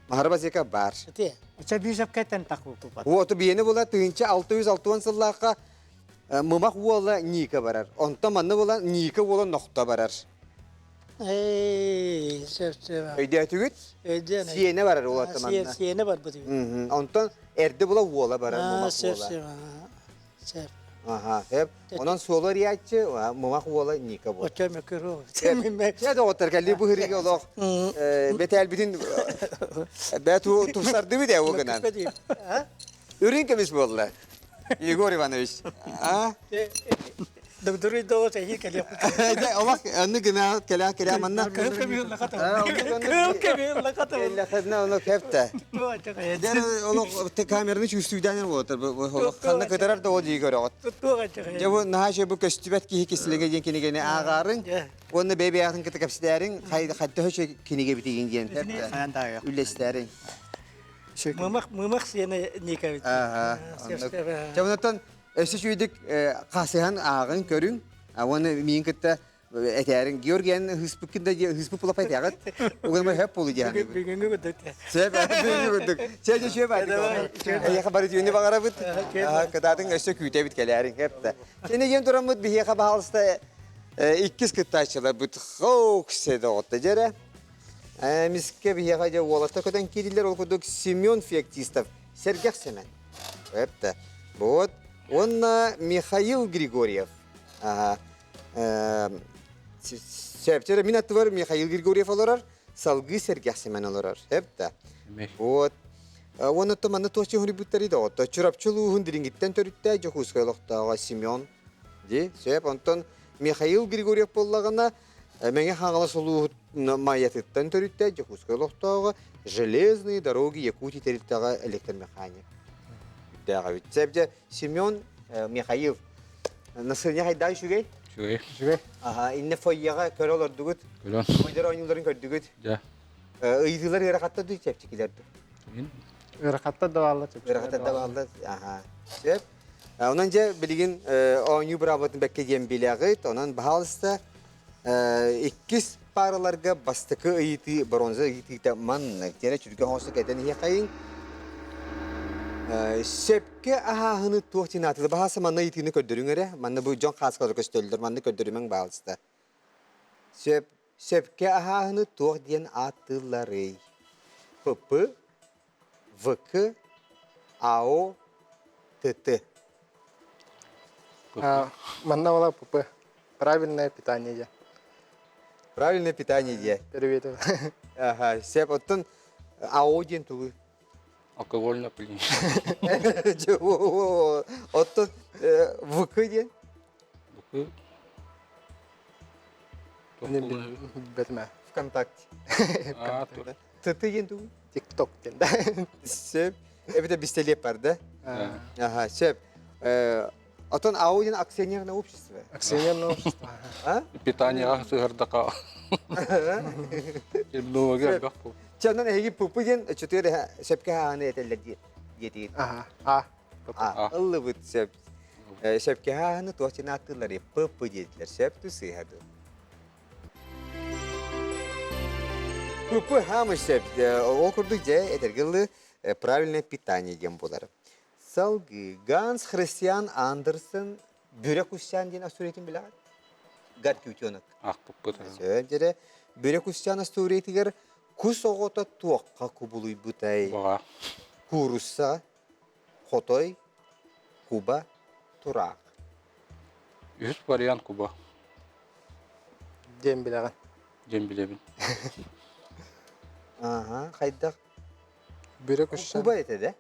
Маһары Баһыыка бар. Ити. Оча бүүсөпкеттен такултупат. Уоту биэни була 1660 сыллаахха Мымах уола Ника барар. Онтон манна була Ника уола Нохто барар. Эй, сөп сөп. Өйдөөтүгүт? Өйдөөн. Сиэнэ барар уолатта манна. Сиэнэ барбыт. Онтон эрдэ була уола барар Мымах Сөп уола. сөп. Сөп. Аха, сөп. Онон суолу арыйааччы Мымах уола Ника буолар. Очо мөкөрү. Чэ доҕоттор кэлли бу хырыга олох бэтээлбитин бээ тупсардыбыт ээ ол гынан. Үрүҥ көмүс буолла. Егор Иванович. А? Догдуруй доҕо тэһии кэлиэх. Олох онну гына кэлэ кэлэ манна. Кыл көмүл лаката. Кыл көмүл лаката. Эллэхедна ону кепте. Дер олох камераны чувствуйдан болотор. Олох ханна кытарар да ол дии көрөҕөт. Дьэ бу наһаа бу көстүбэт киһи кисилигэ диэн кинигэни ааҕаарыҥ. Уонна бэйбэйэҕин кытта кэпсэтээриҥ хайда хөчө кинигэ битигин диэн үллэстээриҥ. Мымах мымах сиэнэ Никович. Дьэ онтон өссө үчүгэйдик хасыһан ааҕын көрүҥ. Уонна миин кытта этээриҥ Георгиян ыһыспыккын да ыһыспыт булапа этээҕит. Угунма хөп болу диэн. Бүгүҥҥү курдук. Сөп, бүгүҥҥү курдук. Чэ, чэ, чэ, Эйиэхэ бары түүнү баҕарабыт. Кытаатын өссө күүтэбит кэлээриҥ хэп Сени диэн тураммыт биһиэхэ баһаалыста иккис кыттааччыларбыт хоок седоҕотто дьэрэ. Эмискэ биһиэхэ дьэ уолаттар көтөн киирдилэр, ол курдук Семен Феоктистов, Сэргэх Сэмэн. Эптэ. Вот. Уонна Михаил Григорьев. Ага. Сөптөр мин аттыбар Михаил Григорьев олорор, салгыы Сэргэх Сэмэн олорор. Эптэ. Вот. Уонна то манна туох чуһуруйбуттары да отто Чурапчы улууһун дириҥиттэн төрүттээх Дьокуускай олохтооҕо Семен ди сөп онтон Михаил Григорьев буоллаҕына Мэҥэ Хаҥалас улууһун Майатыттан төрүттээх Дьокуускай олохтооҕо Железные дороги Якутии тэрилтэҕэ электромеханик. Үрдээх эбит. Сөп дьэ Семен Михаил насыня хайдах үчүгэй? Үчүгэй. Үчүгэй. Аха, инне фойеҕа көрө олордугут. Көрөн. Ойдор оонньууларын көрдүгүт. Дьэ. Ыйытыылар ыарахаттар дуу, чэпчэкилэр дуу? Ыарахаттар да бааллар, чэпчэкилэр Ыарахаттар да бааллар. Аха. Сөп. Онон дьэ билигин оонньуу быраабылатын бэккэ диэн билэҕит. Онон баһаалыста иккис паараларга бастакы ыйытыы бронза ыйытыыта маннык. Диэнэ чүргэ оҥосто кэтэн иһиэхэйиҥ. Сөпкө аһааһыны туох диэн аатылы баһааса манна ыйытыыны көрдөрүҥ эрэ. Манна бу дьон хааскалар көстөллөр. Манна көрдөрүмэҥ баһаалыста. Сөп Сөпкө аһааһыны туох диэн ааттыылларый? ПП, ВК, АО, ТТ. Манна была ПП. Правильное питание дьэ. Правильное питание дьэ. Привет. Ага, сөп. Оттон АО диэн тугуй? Алкогольное опьянение. Оттон ВК диэн? ВК Билбэтим ВКонтакте. ТТ диэн тугуй? ТикТок диэн да. Сөп. Эбэтэр бистэлиэп бар да? Ага, сөп. Отон АО диэн акционерное общество. Акционерное общество. А? Питаниеҕа сыһырдака. Терминология элбэх бу. Чэ, онон эһиги ПП диэн чөтүөр сөпкө хааны этэллэр диэтигит. Ага. А. А. Ыллыбыт сөп. Сөпкө хааны туох диэн ааттыыллар ПП диэтилэр. Сөп ту сыыһа ду. ПП хаамы сөп. Ол курдук дьэ этэргэ ылы правильное питание диэн буолар. Салгыы Ганс Христиан Андерсен Бүрэ Кустян диэн остуоруйатын билэҕит? Гадкий утенок. Аахпыппыт. Сөп дьэрэ. Бүрэ Кустян остуоруйатыгар кус оҕото туохха кубулуйбутай? Баҕа. Куурусса, хотой, куба, тураах. Үһүс вариант куба. Диэн билэҕин. Диэн билэбин. Ааха, хайдах? Бүрэ Кустян. Куба этэ да?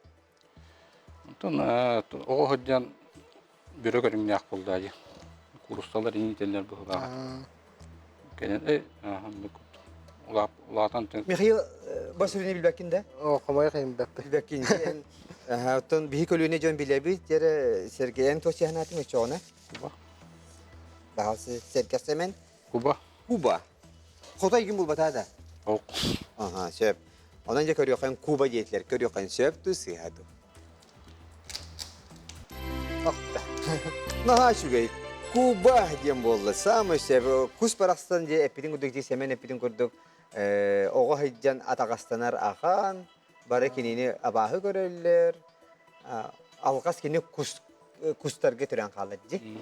Онтон оҕо сылдьан бүрэ көрүҥнээх буолла дии. Кууруссалар иҥиитэллэр быһыылааҕа. Кэлин э оннук улаатан Михаил бас үлэни билбэккин да? Оо, хомойох иһин билбэппин. Билбэккин. Оттон биһи көлүөнэ дьон билэбит, дьэрэ Сергей эн туох сыһанаатыҥ оччоҕуна? Куба. Баҕалсы Сэргэх Сэмэн. Куба. Куба. Хотой күн булбатаа да? Ок. Аха, сөп. Онон дьэ көрүөххүн Куба диэтилэр. Көрүөххүн сөп дуу, сыыһа дуу? Охта. Наһаа үчүгэй. Куба диэн буолла. Саамай сөп. Кус барахсан дьэ эппитин курдук дии Сэмэн эппитин курдук оҕо сылдьан атаҕастанар ахан, бары кинини абааһы көрөллөр. Алҕас кини кус кустарга төрөөн хаалар дии.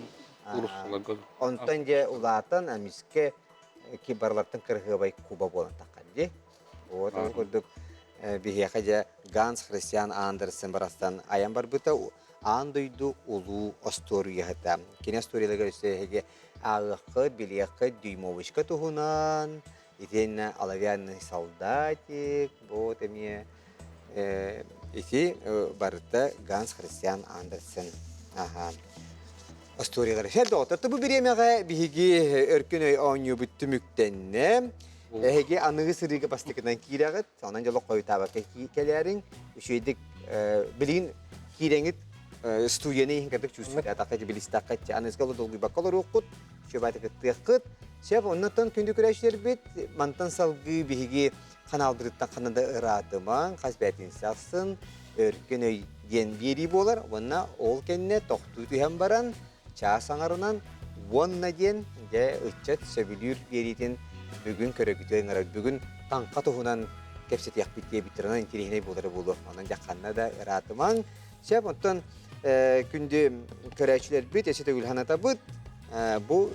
Онтон дьэ улаатан эмискэ ки барылартан кырыһыабай куба буолан таххан дии. Вот ол курдук биһиэхэ дьэ Ганс Христиан Андерсен барастан айан барбыта аан дойду улуу остуоруйаһыта. Кини остуоруйаларыгар өссө эһиги ааҕыаххыт, билиэххит Дюймовочка туһунан, итиэннэ оловянный солдатик, вот эмиэ ити барыта Ганс Христиан Андерсен аха остуоруйалара. Сөп доҕоттор, бу бириэмэҕэ биһиги өркөн өй оонньуубут түмүктэннэ. Эһиги аныгы сырыыга бастакынан киирэҕит, онон дьоло хойутаабакка кэлээриҥ. Үчүгэйдик билигин киирэҥит студияны иһин кырдык чувствуйдаатахха билистахха аныгыска долгуйбакка олоруоххут, үчүгэй кыттыаххыт. Сөп, оннуттан күндү көрөөччүлэрбит, мантан салгыы биһиги ханаалбытыттан ханна да ыраатымаҥ, хас бээтинсэ ахсын өркөн өй диэн биэрии буолар уонна ол кэннэ тохтуу түһэн баран чаас аҥарынан уонна диэн дьэ ыччат сөбүлүүр биэриитин бүгүн көрөгүтүө ыҥырар. Бүгүн таҥха туһунан кэпсэтиэхпит диэбиттэр, онон интириэһинэй буолара буолуо. Онон дьэ ханна да ыраатымаҥ. Сөп, онтон күндү көрөөччүлэрбит, өссө төгүл санатабыт, бу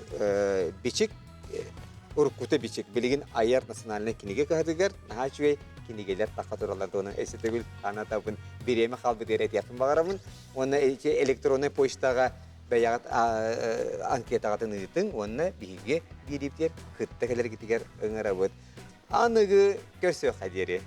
бичик. Уруккута бичик билигин айар национальнай кинигэ кыһатыгар наһаа үчүгэй кинигэлэр тахха тураллар туһунан өссө төгүл анатабын бириэмэ хаалбытыгар этиэхпин баҕарабын. Уонна ити электроннай почтаҕа бэйэҕит анкетаҕытын ыытыҥ уонна биһиги биэриибитигэр кытта кэлэргитигэр ыҥырабыт. Аныгы көрсүөххэ диэри.